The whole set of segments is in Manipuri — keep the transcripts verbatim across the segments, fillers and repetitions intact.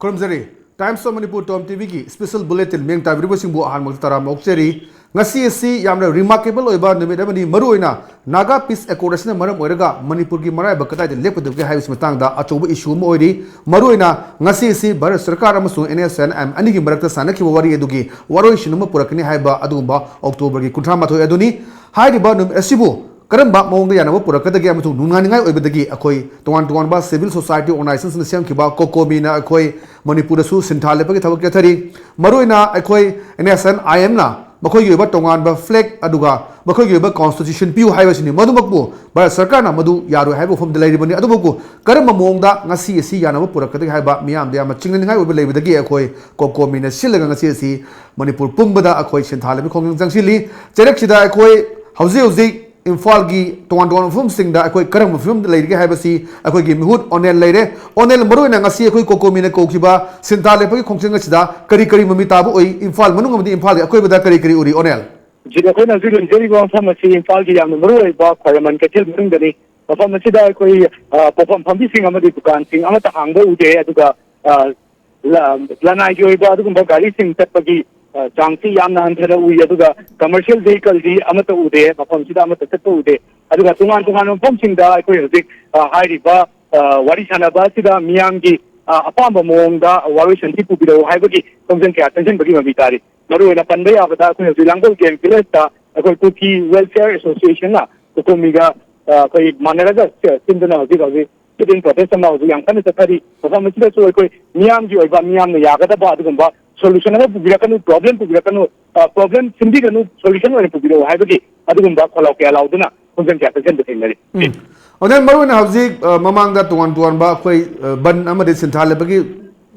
ꯈꯨꯔꯨꯝꯖꯔꯤ꯫ Times of Manipur Tom T ꯚꯤꯒꯤ special bulletin ꯃꯤꯠꯌꯦꯡ ꯇꯥꯕꯤꯔꯤꯕꯁꯤꯡꯕꯨ ꯑꯍꯥꯟꯕꯗ ꯇꯔꯥꯝꯅ ꯑꯣꯛꯆꯔꯤ꯫ ꯉꯁꯤ ꯑꯁꯤ ꯌꯥꯝꯅ remarkable ꯑꯣꯏꯕ ꯅꯨꯃꯤꯠ ꯑꯃꯅꯤ꯫ ꯃꯔꯨꯑꯣꯏꯅ ꯅꯥꯒꯥ peace accord ꯑꯁꯤꯅ ꯃꯔꯝ ꯑꯣꯏꯔꯒ ꯃꯅꯤꯄꯨꯔꯒꯤ ꯃꯔꯥꯏꯕꯛ ꯀꯗꯥꯏꯗ ꯂꯦꯞꯀꯗꯕꯒꯦ ꯍꯥꯏꯕꯁꯤ ꯃꯇꯥꯡꯗ ꯑꯆꯧꯕ issue ꯑꯃ ꯑꯣꯏꯔꯤ꯫ ꯃꯔꯨꯑꯣꯏꯅ ꯉꯁꯤ ꯑꯁꯤ ꯚꯥꯔꯠ ꯁꯔꯀꯥꯔ ꯑꯃꯁꯨꯡ N S N M ꯑꯅꯤꯒꯤ ꯃꯔꯛꯇ ꯁꯥꯟꯅꯈꯤꯕ ꯋꯥꯔꯤ ꯑꯗꯨꯒꯤ ꯋꯥꯔꯣꯏꯁꯤꯟ ꯑꯃ ꯄꯨꯔꯛꯀꯅꯤ ꯍꯥꯏꯕ ꯑꯗꯨꯒꯨꯝꯕ Octoberꯒꯤ ꯀꯨꯟꯊ꯭ꯔꯥ ꯃꯥꯊꯣꯏ ꯑꯗꯨꯅꯤ꯫ ꯍꯥꯏꯔꯤꯕ ꯅꯨꯃꯤꯠ ꯑꯁꯤꯕꯨ ꯀꯔꯝꯕ ꯃꯑꯣꯡꯗ ꯌꯥꯅꯕ ꯄꯨꯔꯛꯀꯗꯒꯦ ꯑꯃꯁꯨꯡ ꯅꯨꯡꯉꯥꯏꯅꯤꯡꯉꯥꯏ ꯑꯣꯏꯕꯗꯒꯤ ꯑꯩꯈꯣꯏ ꯇꯣꯉꯥꯟ ꯇꯣꯉꯥꯟꯕ civil society organizationꯁꯤꯡꯅ ꯁꯦꯝꯈꯤꯕ COCOMIꯅ ꯑꯩꯈꯣꯏ ꯃꯅꯤꯄꯨꯔꯗꯁꯨ ꯁꯤꯟꯊꯥ ꯂꯦꯞꯄꯒꯤ ꯊꯕꯛ ꯆꯠꯊꯔꯤ꯫ ꯃꯔꯨꯑꯣꯏꯅ ꯑꯩꯈꯣꯏ N S N I Mꯅ ꯃꯈꯣꯏꯒꯤ ꯑꯣꯏꯕ ꯇꯣꯉꯥꯟꯕ flag ꯑꯗꯨꯒ ꯃꯈꯣꯏꯒꯤ ꯑꯣꯏꯕ constitution ꯄꯤꯌꯨ ꯍꯥꯏꯕꯁꯤꯅꯤ꯫ ꯃꯗꯨꯃꯛꯄꯨ ꯚꯥꯔꯠ ꯁꯔꯀꯥꯔꯅ ꯃꯗꯨ ꯌꯥꯔꯣꯏ ꯍꯥꯏꯕ ꯋꯥꯐꯝꯗ ꯂꯩꯔꯤꯕꯅꯤ꯫ ꯑꯗꯨꯕꯨ ꯀꯔꯝꯕ ꯃꯑꯣꯡꯗ ꯉꯁꯤ ꯑꯁꯤ ꯌꯥꯅꯕ ꯄꯨꯔꯛꯀꯗꯒꯦ ꯍꯥꯏꯕ ꯃꯤꯌꯥꯝꯗ ꯌꯥꯝꯅ ꯆꯤꯡꯅꯅꯤꯡꯉꯥꯏ ꯑꯣꯏꯕ ꯂꯩꯕꯗꯒꯤ ꯑꯩꯈꯣꯏ COCOMIꯅ ꯁꯤꯜꯂꯒ ꯉꯁꯤ ꯑꯁꯤ ꯃꯅꯤꯄꯨꯔ ꯄꯨꯝꯕꯗ ꯑꯩꯈꯣꯏ ꯁꯤꯟꯊꯥ ꯂꯝꯕꯤ ꯈꯣꯡꯖꯪ ꯆꯪꯁꯤꯜꯂꯤ꯫ ꯆꯩꯔꯛꯁꯤꯗ ꯑꯩꯈꯣꯏ ꯍꯧꯖꯤꯛ ꯍꯧꯖꯤꯛ ꯏꯝꯐꯥꯜꯒꯤ ꯇꯣꯉꯥꯟ ꯇꯣꯉꯥꯟꯕ ꯃꯐꯝꯁꯤꯡꯗ ꯑꯩꯈꯣꯏ ꯀꯔꯝꯕ ꯐꯤꯕꯝꯗ ꯂꯩꯔꯤꯒꯦ ꯍꯥꯏꯕꯁꯤ ꯑꯩꯈꯣꯏꯒꯤ ꯃꯤꯍꯨꯠ ꯑꯣꯅꯦꯜ ꯂꯩꯔꯦ꯫ ꯑꯣꯅꯦꯜ, ꯃꯔꯨꯑꯣꯏꯅ ꯉꯁꯤ ꯑꯩꯈꯣꯏ COCOMIꯅ ꯀꯧꯈꯤꯕ ꯁꯤꯟꯊꯥ ꯂꯦꯞꯄꯒꯤ ꯈꯣꯡꯖꯪ ꯑꯁꯤꯗ ꯀꯔꯤ ꯀꯔꯤ ꯃꯃꯤ ꯇꯥꯕ ꯎꯏ? ꯏꯝꯐꯥꯜ ꯃꯅꯨꯡ ꯑꯃꯗꯤ ꯏꯝꯐꯥꯜꯒꯤ ꯑꯀꯣꯏꯕꯗ ꯀꯔꯤ ꯀꯔꯤ ꯎꯔꯤ, ꯑꯣꯅꯦꯜ? ꯍꯧꯖꯤꯛ ꯑꯩꯈꯣꯏꯅ ꯍꯧꯖꯤꯛ ꯂꯩꯖꯔꯤꯕ ꯃꯐꯝ ꯑꯁꯤ ꯏꯝꯐꯥꯜꯒꯤ ꯌꯥꯝꯅ ꯃꯔꯨꯑꯣꯏꯕ ꯈ꯭ꯋꯥꯏꯔꯝꯕꯟ ꯀꯩꯊꯦꯜ ꯃꯅꯨꯡꯗꯅꯤ꯫ ꯃꯐꯝ ꯑꯁꯤꯗ ꯑꯩꯈꯣꯏ, ꯑ, ꯄꯣꯠꯐꯝ ꯐꯝꯕꯤꯁꯤꯡ ꯑꯃꯗꯤ ꯗꯨꯀꯥꯟꯁꯤꯡ ꯑꯃꯠꯇ ꯍꯥꯡꯕ ꯎꯗꯦ꯫ ꯑꯗꯨꯒ, ꯑ, ꯂ-, ꯂꯅꯥꯏꯒꯤ ꯑꯣꯏꯕ ꯑꯗꯨꯒꯨꯝꯕ ꯒꯥꯔꯤꯁꯤꯡ ꯆꯠꯄꯒꯤ, ꯑ, ꯆꯥꯡꯁꯤ ꯌꯥꯝꯅ ꯍꯟꯊꯅ ꯎꯏ꯫ ꯑꯗꯨꯒ commercial vehicleꯗꯤ ꯑꯃꯠꯇ ꯎꯗꯦ, ꯃꯐꯝꯁꯤꯗ ꯑꯃꯠꯇ ꯆꯠꯄ ꯎꯗꯦ꯫ ꯑꯗꯨꯒ ꯇꯣꯉꯥꯟ ꯇꯣꯉꯥꯟꯕ ꯃꯐꯝꯁꯤꯡꯗ ꯑꯩꯈꯣꯏ ꯍꯧꯖꯤꯛ, ꯑ, ꯍꯥꯏꯔꯤꯕ, ꯑ, ꯋꯥꯔꯤ ꯁꯥꯟꯅꯕ ꯑꯁꯤꯗ ꯃꯤꯌꯥꯝꯒꯤ, ꯑ, ꯑꯄꯥꯝꯕ ꯃꯑꯣꯡꯗ ꯋꯥꯔꯣꯏꯁꯤꯟꯁꯤ ꯄꯨꯕꯤꯔꯛꯎ ꯍꯥꯏꯕꯒꯤ ꯈꯣꯡꯖꯪ ꯀꯌꯥ ꯆꯪꯁꯤꯟꯕꯒꯤ ꯃꯃꯤ ꯇꯥꯔꯤ꯫ ꯃꯔꯨꯑꯣꯏꯅ ꯄꯟꯕ ꯌꯥꯕꯗ ꯑꯩꯈꯣꯏ ꯍꯧꯖꯤꯛ ꯂꯥꯡꯒꯣꯜ game villageꯇ ꯑꯩꯈꯣꯏ Kuki Welfare Associationꯅ COCOMIꯒ, ꯑ, ꯑꯩꯈꯣꯏ ꯃꯥꯟꯅꯔꯒ ꯁꯤꯟꯗꯨꯅ ꯍꯧꯖꯤꯛ ꯍꯧꯖꯤꯛ sit-in protest ꯑꯃ ꯍꯧꯖꯤꯛ ꯌꯥꯝ ꯀꯟꯅ ꯆꯠꯊꯔꯤ꯫ ꯃꯐꯝ ꯑꯁꯤꯗꯁꯨ ꯑꯩꯈꯣꯏ ꯃꯤꯌꯥꯝꯒꯤ ꯑꯣꯏꯕ, ꯃꯤꯌꯥꯝꯅ ꯌꯥꯒꯗꯕ ꯑꯗꯨꯒꯨꯝꯕ solution ꯑꯃ ꯄꯨꯕꯤꯔꯛꯀꯅꯨ, problem ꯄꯨꯕꯤꯔꯛꯀꯅꯨ, ꯑ, problem ꯁꯤꯟꯕꯤꯒꯅꯨ, solution ꯑꯣꯏꯅ ꯄꯨꯕꯤꯔꯛꯎ ꯍꯥꯏꯕꯒꯤ ꯑꯗꯨꯒꯨꯝꯕ ꯈꯣꯜꯂꯥꯎ ꯀꯌꯥ ꯂꯥꯎꯗꯨꯅ ꯈꯣꯡꯖꯪ ꯀꯌꯥ ꯆꯪꯁꯤꯟꯕ ꯊꯦꯡꯅꯔꯤ꯫ ꯎꯝ꯫ ꯑꯣꯅꯦꯜ, ꯃꯔꯨꯑꯣꯏꯅ ꯍꯧꯖꯤꯛ, ꯑ, ꯃꯃꯥꯡꯗ ꯇꯣꯉꯥꯟ ꯇꯣꯉꯥꯟꯕ ꯑꯩꯈꯣꯏ, ꯑ, ꯕꯟ ꯑꯃꯗꯤ ꯁꯤꯟꯊꯥ ꯂꯦꯞꯄꯒꯤ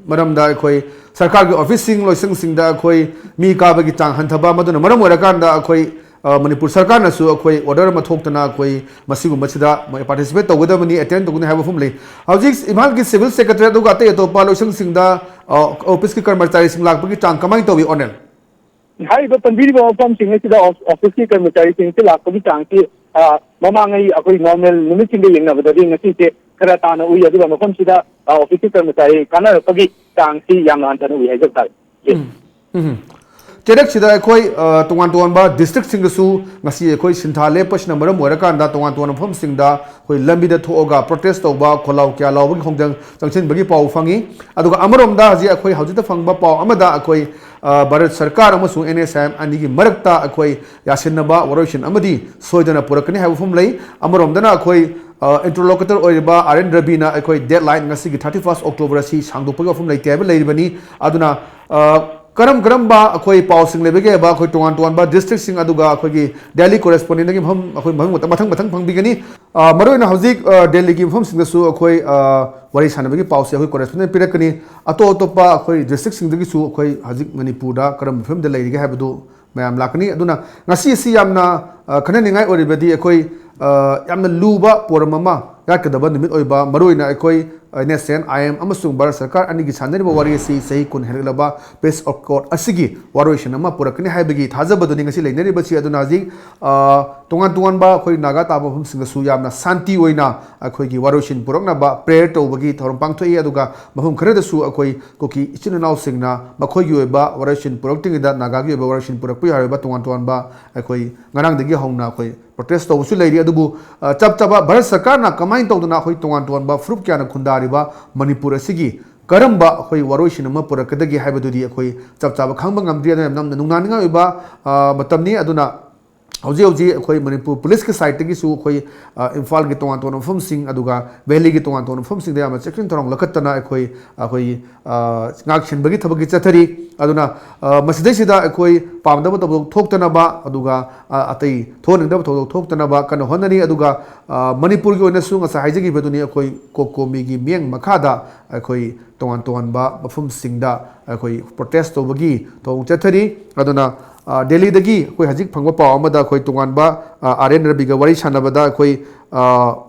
ꯃꯔꯝꯗ ꯑꯩꯈꯣꯏ ꯁꯔꯀꯥꯔꯒꯤ officeꯁꯤꯡ, ꯂꯣꯏꯁꯪꯁꯤꯡꯗ ꯑꯩꯈꯣꯏ ꯃꯤ ꯀꯥꯕꯒꯤ ꯆꯥꯡ ꯍꯟꯊꯕ, ꯃꯗꯨꯅ ꯃꯔꯝ ꯑꯣꯏꯔꯀꯥꯟꯗ ꯑꯩꯈꯣꯏ, ꯑ, ꯃꯅꯤꯄꯨꯔ ꯁꯔꯀꯥꯔꯅꯁꯨ ꯑꯩꯈꯣꯏ order ꯑꯃ ꯊꯣꯛꯇꯅ ꯑꯩꯈꯣꯏ ꯃꯁꯤꯒꯨꯝꯕꯁꯤꯗ ꯃꯣꯏ participate ꯇꯧꯒꯗꯕꯅꯤ, attend ꯇꯧꯒꯅꯤ ꯍꯥꯏꯕ ꯋꯥꯐꯝ ꯂꯩ꯫ ꯍꯧꯖꯤꯛ ꯏꯝꯐꯥꯜꯒꯤ civil secretariat ꯑꯗꯨꯒ ꯑꯇꯩ ꯑꯇꯣꯞꯄ ꯂꯣꯏꯁꯪꯁꯤꯡꯗ, ꯑ, officeꯀꯤ ꯀꯔꯃꯆꯥꯔꯤꯁꯤꯡ ꯂꯥꯛꯄꯒꯤ ꯆꯥꯡ ꯀꯃꯥꯏꯅ ꯇꯧꯏ, ꯑꯣꯅꯦꯜ? ꯍꯥꯏꯔꯤꯕ ꯄꯟꯕꯤꯔꯤꯕ ꯃꯐꯝꯁꯤꯡ ꯑꯁꯤꯗ ꯑꯣꯐ-, officeꯀꯤ ꯀꯔꯃꯆꯥꯔꯤꯁꯤꯡ ꯑꯁꯤ ꯂꯥꯛꯄꯒꯤ ꯆꯥꯡꯁꯤ, ꯑ, ꯃꯃꯥꯡꯉꯩ ꯑꯩꯈꯣꯏ normal ꯅꯨꯃꯤꯠꯁꯤꯡꯒ ꯌꯦꯡꯅꯕꯗꯗꯤ ꯉꯁꯤꯁꯦ ꯈꯔ ꯇꯥꯅ ꯎꯏ꯫ ꯑꯗꯨꯒ ꯃꯐꯝꯁꯤꯗ ꯑꯣꯐꯤꯁꯀꯤ ꯀꯔꯃꯆꯥꯔꯤ ꯀꯥꯟꯅꯔꯛꯄꯒꯤ ꯆꯥꯡꯁꯤ ꯌꯥꯝꯅ ꯍꯟꯊꯅ ꯎꯏ ꯍꯥꯏꯖꯕ ꯇꯥꯔꯦ꯫ ꯎꯝ꯫ ꯆꯦꯔꯛꯁꯤꯗ ꯑꯩꯈꯣꯏ ꯑ, ꯇꯣꯉꯥꯟ ꯇꯣꯉꯥꯟꯕ ꯗꯤꯁꯇ꯭ꯔꯤꯛꯁꯤꯡꯗꯁꯨ ꯉꯁꯤ ꯑꯩꯈꯣꯏ ꯁꯤꯟꯊꯥ ꯂꯦꯞꯄꯁꯤꯅ ꯃꯔꯝ ꯑꯣꯏꯔꯀꯥꯟꯗ ꯇꯣꯉꯥꯟ ꯇꯣꯉꯥꯟꯕ ꯃꯐꯝꯁꯤꯡꯗ ꯑꯩꯈꯣꯏ ꯂꯝꯕꯤꯗ ꯊꯣꯛꯑꯒ ꯄ꯭ꯔꯣꯇꯦꯁ ꯇꯧꯕ, ꯈꯣꯜꯂꯥꯎ ꯀꯌꯥ ꯂꯥꯎꯕꯒꯤ ꯈꯣꯡꯖꯪ ꯆꯪꯁꯤꯟꯕꯒꯤ ꯄꯥꯎ ꯐꯪꯉꯤ꯫ ꯑꯗꯨꯒ ꯑꯃꯔꯣꯝꯗ ꯍꯧꯖꯤꯛ ꯑꯩꯈꯣꯏ ꯍꯧꯖꯤꯛꯇ ꯐꯪꯕ ꯄꯥꯎ ꯑꯃꯗ ꯑꯩꯈꯣꯏ ꯑ, ꯚꯥꯔꯠ ꯁꯔꯀꯥꯔ ꯑꯃꯁꯨꯡ ꯑꯦꯟ ꯑꯦꯁ ꯑꯥꯏ ꯑꯦꯝ ꯑꯅꯤꯒꯤ ꯃꯔꯛꯇ ꯑꯩꯈꯣꯏ ꯌꯥꯁꯤꯟꯅꯕ ꯋꯥꯔꯣꯏꯁꯤꯟ ꯑꯃꯗꯤ ꯁꯣꯏꯗꯅ ꯄꯨꯔꯛꯀꯅꯤ ꯍꯥꯏꯕ ꯋꯥꯐꯝ ꯂꯩ꯫ ꯑꯃꯔꯣꯝꯗꯅ ꯑꯩꯈꯣꯏ ꯏꯟꯇꯔꯂꯣꯀꯨꯇꯔ ꯑꯣꯏꯔꯤꯕ ꯑꯥꯔ ꯑꯦꯟ ꯔꯕꯤꯅ ꯑꯩꯈꯣꯏ ꯗꯦꯗꯂꯥꯏꯟ ꯉꯁꯤꯒꯤ ꯊꯥꯔꯇꯤ ꯐꯥꯔꯁ ꯑꯣꯛꯇꯣꯕꯔ ꯑꯁꯤ ꯁꯥꯡꯗꯣꯛꯄꯒꯤ ꯋꯥꯐꯝ ꯂꯩꯇꯦ ꯍꯥꯏꯕ ꯂꯩꯔꯤꯕꯅꯤ꯫ ꯑꯗꯨꯅ ꯑ, ꯀꯔꯝ ꯀꯔꯝꯕ ꯑꯩꯈꯣꯏ ꯄꯥꯎꯁꯤꯡ ꯂꯩꯕꯒꯦ ꯍꯥꯏꯕ ꯑꯩꯈꯣꯏ ꯇꯣꯉꯥꯟ ꯇꯣꯉꯥꯟꯕ ꯗꯤꯁꯇ꯭ꯔꯤꯛꯁꯤꯡ ꯑꯗꯨꯒ ꯑꯩꯈꯣꯏꯒꯤ ꯗꯦꯜꯂꯤ ꯀꯣꯔꯦꯁꯄꯣꯟꯗꯦꯟꯗꯒꯤ ꯃꯐꯝ ꯑꯩꯈꯣꯏ ꯃꯐꯝ ꯃꯊꯪ ꯃꯊꯪ ꯐꯪꯕꯤꯒꯅꯤ꯫ ꯑ, ꯃꯔꯨꯑꯣꯏꯅ ꯍꯧꯖꯤꯛ ꯑ, ꯗꯦꯜꯂꯤꯒꯤ ꯃꯐꯝꯁꯤꯡꯗꯁꯨ ꯑꯩꯈꯣꯏ ꯑ, ꯋꯥꯔꯤ ꯁꯥꯟꯅꯕꯒꯤ ꯄꯥꯎꯁꯦ ꯑꯩꯈꯣꯏ ꯀꯣꯔꯦꯁꯄꯣꯟꯗꯦꯟ ꯄꯤꯔꯛꯀꯅꯤ꯫ ꯑꯇꯣꯞ ꯑꯇꯣꯞꯄ ꯑꯩꯈꯣꯏ ꯗꯤꯁꯇ꯭ꯔꯤꯛꯁꯤꯡꯗꯒꯤꯁꯨ ꯑꯩꯈꯣꯏ ꯍꯧꯖꯤꯛ ꯃꯅꯤꯄꯨꯔꯗ ꯀꯔꯝꯕ ꯐꯤꯕꯝꯗ ꯂꯩꯔꯤꯒꯦ ꯍꯥꯏꯕꯗꯨ ꯃꯌꯥꯝ ꯂꯥꯛꯀꯅꯤ꯫ ꯑꯗꯨꯅ ꯉꯁꯤ ꯑꯁꯤ ꯌꯥꯝꯅ ꯑ, ꯈꯟꯅꯅꯤꯡꯉꯥꯏ ꯑꯣꯏꯔꯤꯕꯗꯤ ꯑꯩꯈꯣꯏ ꯑ, ꯌꯥꯝꯅ ꯂꯨꯕ ꯄꯣꯔꯝ ꯑꯃ ꯌꯥꯠꯀꯗꯕ ꯅꯨꯃꯤꯠ ꯑꯣꯏꯕ, ꯃꯔꯨꯑꯣꯏꯅ ꯑꯩꯈꯣꯏ N S N, I M ꯑꯃꯁꯨꯡ ꯚꯥꯔꯠ ꯁꯔꯀꯥꯔ ꯑꯅꯤꯒꯤ ꯁꯥꯟꯅꯔꯤꯕ ꯋꯥꯔꯤ ꯑꯁꯤ ꯆꯍꯤ ꯀꯨꯟ ꯍꯦꯟꯒꯠꯂꯕ ꯄꯤꯁ ꯑꯦꯀꯣꯔꯗ ꯑꯁꯤꯒꯤ ꯋꯥꯔꯣꯏꯁꯤꯟ ꯑꯃ ꯄꯨꯔꯛꯀꯅꯤ ꯍꯥꯏꯕꯒꯤ ꯊꯥꯖꯕꯗꯨꯅꯤ ꯉꯁꯤ ꯂꯩꯅꯔꯤꯕꯁꯤ꯫ ꯑꯗꯨꯅ ꯍꯧꯖꯤꯛ ꯑ, ꯇꯣꯉꯥꯟ ꯇꯣꯉꯥꯟꯕ ꯑꯩꯈꯣꯏ ꯅꯥꯒꯥ ꯇꯥꯕ ꯃꯐꯝꯁꯤꯡꯗꯁꯨ ꯌꯥꯝꯅ ꯁꯥꯟꯇꯤ ꯑꯣꯏꯅ ꯑꯩꯈꯣꯏꯒꯤ ꯋꯥꯔꯣꯏꯁꯤꯟ ꯄꯨꯔꯛꯅꯕ ꯄ꯭ꯔꯦꯌꯔ ꯇꯧꯕꯒꯤ ꯊꯧꯔꯝ ꯄꯥꯡꯊꯣꯛꯏ꯫ ꯑꯗꯨꯒ ꯃꯐꯝ ꯈꯔꯗꯁꯨ ꯑꯩꯈꯣꯏ ꯀꯨꯀꯤ ꯏꯆꯤꯟ ꯏꯅꯥꯎꯁꯤꯡꯅ ꯃꯈꯣꯏꯒꯤ ꯑꯣꯏꯕ ꯋꯥꯔꯣꯏꯁꯤꯟ ꯄꯨꯔꯛꯇ꯭ꯔꯤꯉꯩꯗ ꯅꯥꯒꯥꯒꯤ ꯑꯣꯏꯕ ꯋꯥꯔꯣꯏꯁꯤꯟ ꯄꯨꯔꯛꯄ ꯌꯥꯔꯣꯏꯕ ꯇꯣꯉꯥꯟ ꯇꯣꯉꯥꯟꯕ ꯑꯩꯈꯣꯏ ꯉꯔꯥꯡꯗꯒꯤ ꯍꯧꯅ ꯑꯩꯈꯣꯏ ꯄ꯭ꯔꯣꯇꯦꯁ ꯇꯧꯕꯁꯨ ꯂꯩꯔꯤ꯫ ꯑꯗꯨꯕꯨ ꯑ, ꯆꯞ ꯆꯥꯕ ꯚꯥꯔꯠ ꯁꯔꯀꯥꯔꯅ ꯀꯃꯥꯏꯅ ꯇꯧꯗꯅ ꯑꯩꯈꯣꯏ ꯇꯣꯉꯥꯟ ꯇꯣꯉꯥꯟꯕ ꯐꯨꯔꯨꯞ ꯀꯌꯥꯅ ꯈꯨꯟꯗꯥꯔꯤꯕ ꯃꯅꯤꯄꯨꯔ ꯑꯁꯤꯒꯤ ꯀꯔꯝꯕ ꯑꯩꯈꯣꯏ ꯋꯥꯔꯣꯏꯁꯤꯟ ꯑꯃ ꯄꯨꯔꯛꯀꯗꯒꯦ ꯍꯥꯏꯕꯗꯨꯗꯤ ꯑꯩꯈꯣꯏ ꯆꯞ ꯆꯥꯕ ꯈꯪꯕ ꯉꯝꯗ꯭ꯔꯤ꯫ ꯑꯗꯨꯅ ꯌꯥꯝꯅ ꯅꯨꯡꯅꯥꯡꯅꯤꯡꯉꯥꯏ ꯑꯣꯏꯕ ꯑ, ꯃꯇꯝꯅꯤ꯫ ꯑꯗꯨꯅ ꯍꯧꯖꯤꯛ ꯍꯧꯖꯤꯛ ꯑꯩꯈꯣꯏ ꯃꯅꯤꯄꯨꯔ ꯄꯨꯂꯤꯁꯀꯤ ꯁꯥꯏꯠꯇꯒꯤꯁꯨ ꯑꯩꯈꯣꯏ ꯑ, ꯏꯝꯐꯥꯜꯒꯤ ꯇꯣꯉꯥꯟ ꯇꯣꯉꯥꯟꯕ ꯃꯐꯝꯁꯤꯡ ꯑꯗꯨꯒ ꯚꯦꯂꯤꯒꯤ ꯇꯣꯉꯥꯟ ꯇꯣꯉꯥꯟꯕ ꯃꯐꯝꯁꯤꯡꯗ ꯌꯥꯝꯅ ꯆꯦꯛꯁꯤꯟ ꯊꯧꯔꯥꯡ ꯂꯧꯈꯠꯇꯅ ꯑꯩꯈꯣꯏ ꯑꯩꯈꯣꯏ ꯑ, ꯉꯥꯛ ꯁꯦꯟꯕꯒꯤ ꯊꯕꯛꯇꯤ ꯆꯠꯊꯔꯤ꯫ ꯑꯗꯨꯅ ꯑ, ꯃꯁꯤꯗꯩꯁꯤꯗ ꯑꯩꯈꯣꯏ ꯄꯥꯝꯗꯕ ꯊꯧꯗꯣꯛ ꯊꯣꯛꯇꯅꯕ ꯑꯗꯨꯒ ꯑ, ꯑꯇꯩ ꯊꯣꯛꯍꯟꯅꯤꯡꯗꯕ ꯊꯧꯗꯣꯛ ꯊꯣꯛꯇꯅꯕ ꯀꯟꯅ ꯍꯣꯠꯅꯔꯤ꯫ ꯑꯗꯨꯒ ꯑ, ꯃꯅꯤꯄꯨꯔꯒꯤ ꯑꯣꯏꯅꯁꯨ ꯉꯁꯥꯏ ꯍꯥꯏꯖꯈꯤꯕꯗꯨꯅꯤ, ꯑꯩꯈꯣꯏ ꯀꯣꯀꯣꯃꯤꯒꯤ ꯃꯤꯠꯌꯦꯡ ꯃꯈꯥꯗ ꯑꯩꯈꯣꯏ ꯇꯣꯉꯥꯟ ꯇꯣꯉꯥꯟꯕ ꯃꯐꯝꯁꯤꯡꯗ ꯑꯩꯈꯣꯏ ꯄ꯭ꯔꯣꯇꯦꯁ ꯇꯧꯕꯒꯤ ꯊꯧꯑꯣꯡ ꯆꯠꯊꯔꯤ꯫ ꯑꯗꯨꯅ ꯑ, ꯗꯦꯜꯂꯤꯗꯒꯤ ꯑꯩꯈꯣꯏ ꯍꯧꯖꯤꯛ ꯐꯪꯕ ꯄꯥꯎ ꯑꯃꯗ ꯑꯩꯈꯣꯏ ꯇꯣꯉꯥꯟꯕ ꯑ, ꯑꯥꯔ ꯑꯦꯟ ꯔꯕꯤꯒ ꯋꯥꯔꯤ ꯁꯥꯟꯅꯕꯗ ꯑꯩꯈꯣꯏ ꯑ,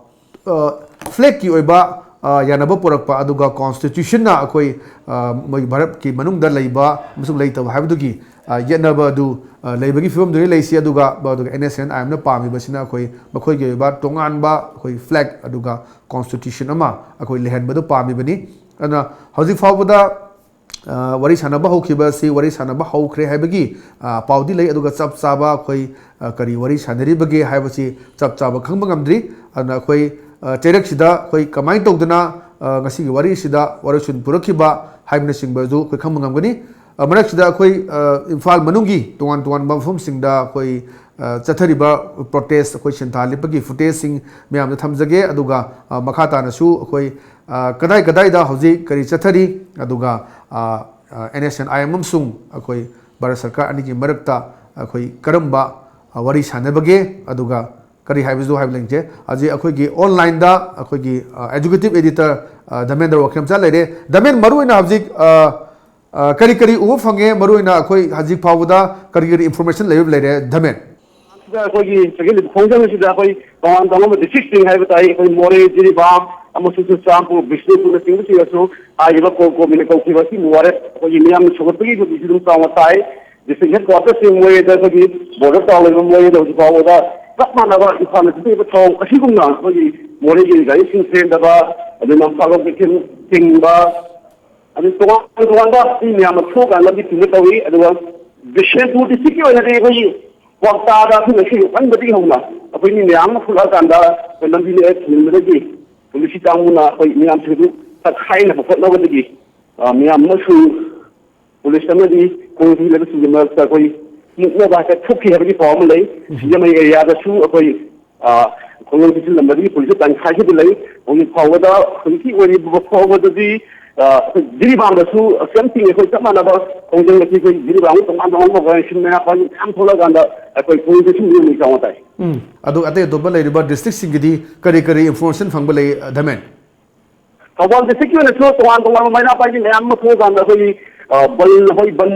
ꯑ, ꯐ꯭ꯂꯦꯒꯀꯤ ꯑꯣꯏꯕ ꯑ, ꯌꯥꯅꯕ ꯄꯨꯔꯛꯄ, ꯑꯗꯨꯒ ꯀꯣꯟꯁꯇꯤꯇ꯭ꯌꯨꯁꯟꯅ ꯑꯩꯈꯣꯏ, ꯑ, ꯃꯣꯏ ꯚꯥꯔꯠꯀꯤ ꯃꯅꯨꯡꯗ ꯂꯩꯕ ꯑꯃꯁꯨꯡ ꯂꯩꯇꯕ ꯍꯥꯏꯕꯗꯨꯒꯤ, ꯑ, ꯌꯦꯠꯅꯕ ꯑꯗꯨ, ꯑ, ꯂꯩꯕꯒꯤ ꯐꯤꯕꯝꯗꯨꯗꯤ ꯂꯩꯁꯤ, ꯑꯗꯨꯒ, ꯑꯗꯨꯒ ꯑꯦꯟ ꯑꯦꯁ ꯑꯦꯟ ꯑꯥꯏ ꯑꯦꯝꯅ ꯄꯥꯝꯃꯤꯕꯁꯤꯅ ꯑꯩꯈꯣꯏ ꯃꯈꯣꯏꯒꯤ ꯑꯣꯏꯕ ꯇꯣꯉꯥꯟꯕ ꯑꯩꯈꯣꯏ ꯐ꯭ꯂꯦꯒ ꯑꯗꯨꯒ ꯀꯣꯟꯁꯇꯤꯇ꯭ꯌꯨꯁꯟ ꯑꯃ ꯑꯩꯈꯣꯏ ꯂꯩꯍꯟꯕꯗꯨ ꯄꯥꯝꯃꯤꯕꯅꯤ꯫ ꯑꯗꯨꯅ ꯍꯧꯖꯤꯛ ꯐꯥꯎꯕꯗ, ꯑ, ꯋꯥꯔꯤ ꯁꯥꯟꯅꯕ ꯍꯧꯈꯤꯕ ꯑꯁꯤ ꯋꯥꯔꯤ ꯁꯥꯟꯅꯕ ꯍꯧꯈ꯭ꯔꯦ ꯍꯥꯏꯕꯒꯤ, ꯑ, ꯄꯥꯎꯗꯤ ꯂꯩ, ꯑꯗꯨꯒ ꯆꯞ ꯆꯥꯕ ꯑꯩꯈꯣꯏ, ꯑ, ꯀꯔꯤ ꯋꯥꯔꯤ ꯁꯥꯟꯅꯔꯤꯕꯒꯦ ꯍꯥꯏꯕꯁꯤ ꯆꯞ ꯆꯥꯕ ꯈꯪꯕ ꯉꯝꯗ꯭ꯔꯤ꯫ ꯑꯗꯨꯅ ꯑꯩꯈꯣꯏ, ꯑ, ꯆꯩꯔꯛꯁꯤꯗ ꯑꯩꯈꯣꯏ ꯀꯃꯥꯏꯅ ꯇꯧꯗꯅ, ꯑ, ꯉꯁꯤꯒꯤ ꯋꯥꯔꯤꯁꯤꯗ ꯋꯥꯔꯣꯏꯁꯤꯟ ꯄꯨꯔꯛꯈꯤꯕ ꯍꯥꯏꯕꯅꯆꯤꯡꯕ ꯑꯗꯨ ꯑꯩꯈꯣꯏ ꯈꯪꯕ ꯉꯝꯒꯅꯤ꯫ ꯑ, ꯃꯔꯛꯁꯤꯗ ꯑꯩꯈꯣꯏ, ꯑ, ꯏꯝꯐꯥꯜ ꯃꯅꯨꯡꯒꯤ ꯇꯣꯉꯥꯟ ꯇꯣꯉꯥꯟꯕ ꯃꯐꯝꯁꯤꯡꯗ ꯑꯩꯈꯣꯏ, ꯑ, ꯆꯠꯊꯔꯤꯕ ꯄ꯭ꯔꯣꯇꯦꯁ, ꯑꯩꯈꯣꯏ ꯁꯤꯟꯊꯥ ꯂꯤꯞꯄꯒꯤ ꯐꯨꯇꯦꯖꯁꯤꯡ ꯃꯌꯥꯝꯗ ꯊꯝꯖꯒꯦ꯫ ꯑꯗꯨꯒ, ꯑ, ꯃꯈꯥ ꯇꯥꯅꯁꯨ ꯑꯩꯈꯣꯏ, ꯑ, ꯀꯗꯥꯏ ꯀꯗꯥꯏꯗ ꯍꯧꯖꯤꯛ ꯀꯔꯤ ꯆꯠꯊꯔꯤ, ꯑꯗꯨꯒ, ꯑ, ꯑ, N S N I M ꯑꯃꯁꯨꯡ ꯑꯩꯈꯣꯏ ꯚꯥꯔꯠ ꯁꯔꯀꯥꯔ ꯑꯅꯤꯒꯤ ꯃꯔꯛꯇ ꯑꯩꯈꯣꯏ ꯀꯔꯝꯕ, ꯑ, ꯋꯥꯔꯤ ꯁꯥꯟꯅꯕꯒꯦ, ꯑꯗꯨꯒ ꯀꯔꯤ ꯍꯥꯏꯕꯁꯨ ꯍꯥꯏꯕ ꯂꯩꯖꯦ꯫ ꯍꯧꯖꯤꯛ ꯑꯩꯈꯣꯏꯒꯤ ꯑꯣꯟꯂꯥꯏꯟꯗ ꯑꯩꯈꯣꯏꯒꯤ, ꯑ, ꯑꯦꯖꯨꯀꯦꯇꯤꯚ ꯑꯦꯗꯤꯇꯔ, ꯑ, ꯙꯃꯦꯟꯗ꯭ꯔ ꯋꯥꯈꯦꯝꯆꯥ ꯂꯩꯔꯦ꯫ ꯙꯃꯦꯟ, ꯃꯔꯨꯑꯣꯏꯅ ꯍꯧꯖꯤꯛ, ꯑ, ꯑ, ꯀꯔꯤ ꯀꯔꯤ ꯎꯕ ꯐꯪꯉꯦ? ꯃꯔꯨꯑꯣꯏꯅ ꯑꯩꯈꯣꯏ ꯍꯧꯖꯤꯛ ꯐꯥꯎꯕꯗ ꯀꯔꯤ ꯀꯔꯤ ꯏꯟꯐꯣꯔꯃꯦꯁꯟ ꯂꯩꯕ ꯂꯩꯔꯦ, ꯙꯃꯦꯟ? ꯁꯤꯗ ꯑꯩꯈꯣꯏꯒꯤ ꯆꯒꯦꯂꯤꯕ ꯈꯣꯡꯖꯪ ꯑꯁꯤꯗ ꯑꯩꯈꯣꯏ ꯇꯣꯉꯥꯟ ꯇꯣꯉꯥꯟꯕ ꯗꯤꯁꯇ꯭ꯔꯤꯛꯁꯤꯡ ꯍꯥꯏꯕ ꯇꯥꯏ, ꯑꯩꯈꯣꯏ ꯃꯣꯔꯦ, ꯖꯤꯔꯤꯕꯥꯝ ꯑꯃꯁꯨꯡ ꯆꯨꯔꯆꯥꯟꯄꯨꯔ, ꯕꯤꯁꯅꯨꯄꯨꯔꯅꯆꯤꯡꯕꯁꯤꯡ ꯑꯁꯨ ꯍꯥꯏꯔꯤꯕ ꯀꯣꯔ ꯀꯣꯃꯤꯅ ꯀꯧꯈꯤꯕ ꯑꯁꯤꯕꯨ ꯋꯥꯔꯦꯞ ꯑꯩꯈꯣꯏꯒꯤ ꯃꯤꯌꯥꯝꯅ ꯁꯧꯒꯠꯄꯒꯤ ꯃꯃꯤꯁꯨ ꯑꯗꯨꯝ ꯆꯥꯎꯅ ꯇꯥꯏ꯫ ꯗꯤꯁꯇ꯭ꯔꯤꯛ ꯍꯦꯗ ꯀ꯭ꯋꯥꯇꯔꯁꯤꯡ ꯃꯣꯔꯦꯗ ꯑꯩꯈꯣꯏꯒꯤ ꯕꯣꯔꯗꯔ ꯇꯥꯎꯟ ꯂꯩꯕ ꯃꯣꯔꯦꯗ ꯍꯧꯖꯤꯛ ꯐꯥꯎꯕꯗ ꯆꯞ ꯃꯥꯟꯅꯕ ꯏꯝꯐꯥꯜꯅ ꯆꯠꯊꯔꯤꯕ ꯊꯧꯑꯣꯡ ꯑꯁꯤꯒꯨꯝꯅ ꯑꯩꯈꯣꯏꯒꯤ ꯃꯣꯔꯦꯒꯤ ꯒꯥꯔꯤꯁꯤꯡ ꯆꯦꯟꯗꯕ, ꯑꯗꯩ ꯅꯝꯐꯥꯂꯣꯡ ꯀꯩꯊꯦꯜ ꯊꯤꯡꯕ, ꯑꯗꯨ ꯇꯣꯉꯥꯟ ꯇꯣꯉꯥꯟꯕ ꯃꯤ ꯃꯌꯥꯝ ꯑꯃ ꯊꯣꯛꯑꯀꯥꯟꯗ ꯂꯝꯕꯤ ꯊꯤꯡꯕ ꯇꯧꯏ꯫ ꯑꯗꯨꯒ ꯕꯤꯁꯦꯟꯄꯨꯔ ꯗꯤꯁꯇ꯭ꯔꯤꯛꯀꯤ ꯑꯣꯏꯅꯗꯤ ꯑꯩꯈꯣꯏꯒꯤ ꯀ꯭ꯋꯥꯛꯇꯥꯗ ꯑꯩꯈꯣꯏ ꯉꯁꯤ ꯌꯣꯛꯍꯟꯕꯗꯒꯤ ꯍꯧꯅ ꯑꯩꯈꯣꯏ ꯃꯤ ꯃꯌꯥꯝ ꯑꯃ ꯊꯣꯛꯂꯛꯑꯀꯥꯟꯗ ꯑꯩꯈꯣꯏ ꯂꯝꯕꯤ ꯂꯩꯔ ꯊꯤꯡꯕꯗꯒꯤ ꯄꯨꯂꯤꯁꯀꯤ ꯀꯥꯡꯕꯨꯅ ꯑꯩꯈꯣꯏ ꯃꯌꯥꯝꯁꯤꯡ ꯑꯗꯨ ꯇꯛꯈꯥꯏꯅꯕ ꯍꯣꯠꯅꯕꯗꯒꯤ, ꯑ, ꯃꯌꯥꯝ ꯑꯃꯁꯨ ꯄꯨꯂꯤꯁ ꯑꯃꯗꯤ ꯈꯣꯡꯖꯪ ꯂꯩꯕꯁꯤꯡꯒꯤ ꯃꯔꯛꯇ ꯑꯩꯈꯣꯏ ꯃꯨꯛꯅꯕ ꯍꯥꯏꯐꯦꯠ ꯊꯣꯛꯈꯤ ꯍꯥꯏꯕꯒꯤ ꯄꯥꯎ ꯑꯃ ꯂꯩ꯫ ꯎꯝ꯫ ꯁꯤꯡꯖꯃꯩ ꯑꯦꯔꯤꯌꯥꯗꯁꯨ ꯑꯩꯈꯣꯏ, ꯑ, ꯈꯣꯡꯖꯪ ꯆꯦꯟꯁꯤꯜꯂꯝꯕꯗꯒꯤ ꯄꯨꯂꯤꯁ ꯇꯪꯈꯥꯏ ꯍꯦꯟꯅ ꯂꯩ꯫ ꯍꯧꯖꯤꯛ ꯐꯥꯎꯕꯗ, ꯍꯧꯖꯤꯛꯀꯤ ꯑꯣꯏꯔꯤꯕ ꯐꯥꯎꯕꯗꯗꯤ, ꯑ, ꯑꯩꯈꯣꯏ ꯖꯤꯔꯤꯕꯥꯝꯗꯁꯨ ꯁꯦꯝ ꯊꯤꯡ ꯑꯩꯈꯣꯏ ꯆꯞ ꯃꯥꯟꯅꯕ ꯈꯣꯡꯖꯪ ꯑꯁꯤ ꯑꯩꯈꯣꯏ ꯖꯤꯔꯤꯕꯥꯝꯒꯤ ꯇꯣꯉꯥꯟ ꯇꯣꯉꯥꯟꯕ ꯑꯣꯔꯒꯅꯥꯏꯖꯦꯁꯟ ꯃꯌꯥꯝ ꯃꯌꯥꯝ ꯊꯣꯛꯂꯛꯑꯀꯥꯟꯗ ꯑꯩꯈꯣꯏ ꯈꯣꯡꯖꯪ ꯆꯦꯟꯁꯤꯟꯕꯒꯤ ꯆꯥꯎꯅ ꯇꯥꯏ꯫ ꯎꯝ꯫ ꯑꯗꯨ ꯑꯇꯩ ꯑꯇꯣꯞꯄ ꯂꯩꯔꯤꯕ ꯗꯤꯁꯇ꯭ꯔꯤꯛꯁꯤꯡꯒꯤꯗꯤ ꯀꯔꯤ ꯀꯔꯤ ꯏꯟꯐꯣꯔꯃꯦꯁꯟ ꯐꯪꯕ ꯂꯩ, ꯙꯃꯦꯟ? ꯊꯧꯕꯥꯜ ꯗꯤꯁꯇ꯭ꯔꯤꯛꯀꯤ ꯑꯣꯏꯅꯁꯨ ꯇꯣꯉꯥꯟ ꯇꯣꯉꯥꯟꯕ ꯃꯩꯔꯥ ꯄꯥꯏꯕꯤ ꯃꯌꯥꯝ ꯑꯃ ꯊꯣꯛꯑꯀꯥꯟꯗ ꯑꯩꯈꯣꯏꯒꯤ ꯑ, ꯕꯟ, ꯑꯩꯈꯣꯏ ꯕꯟ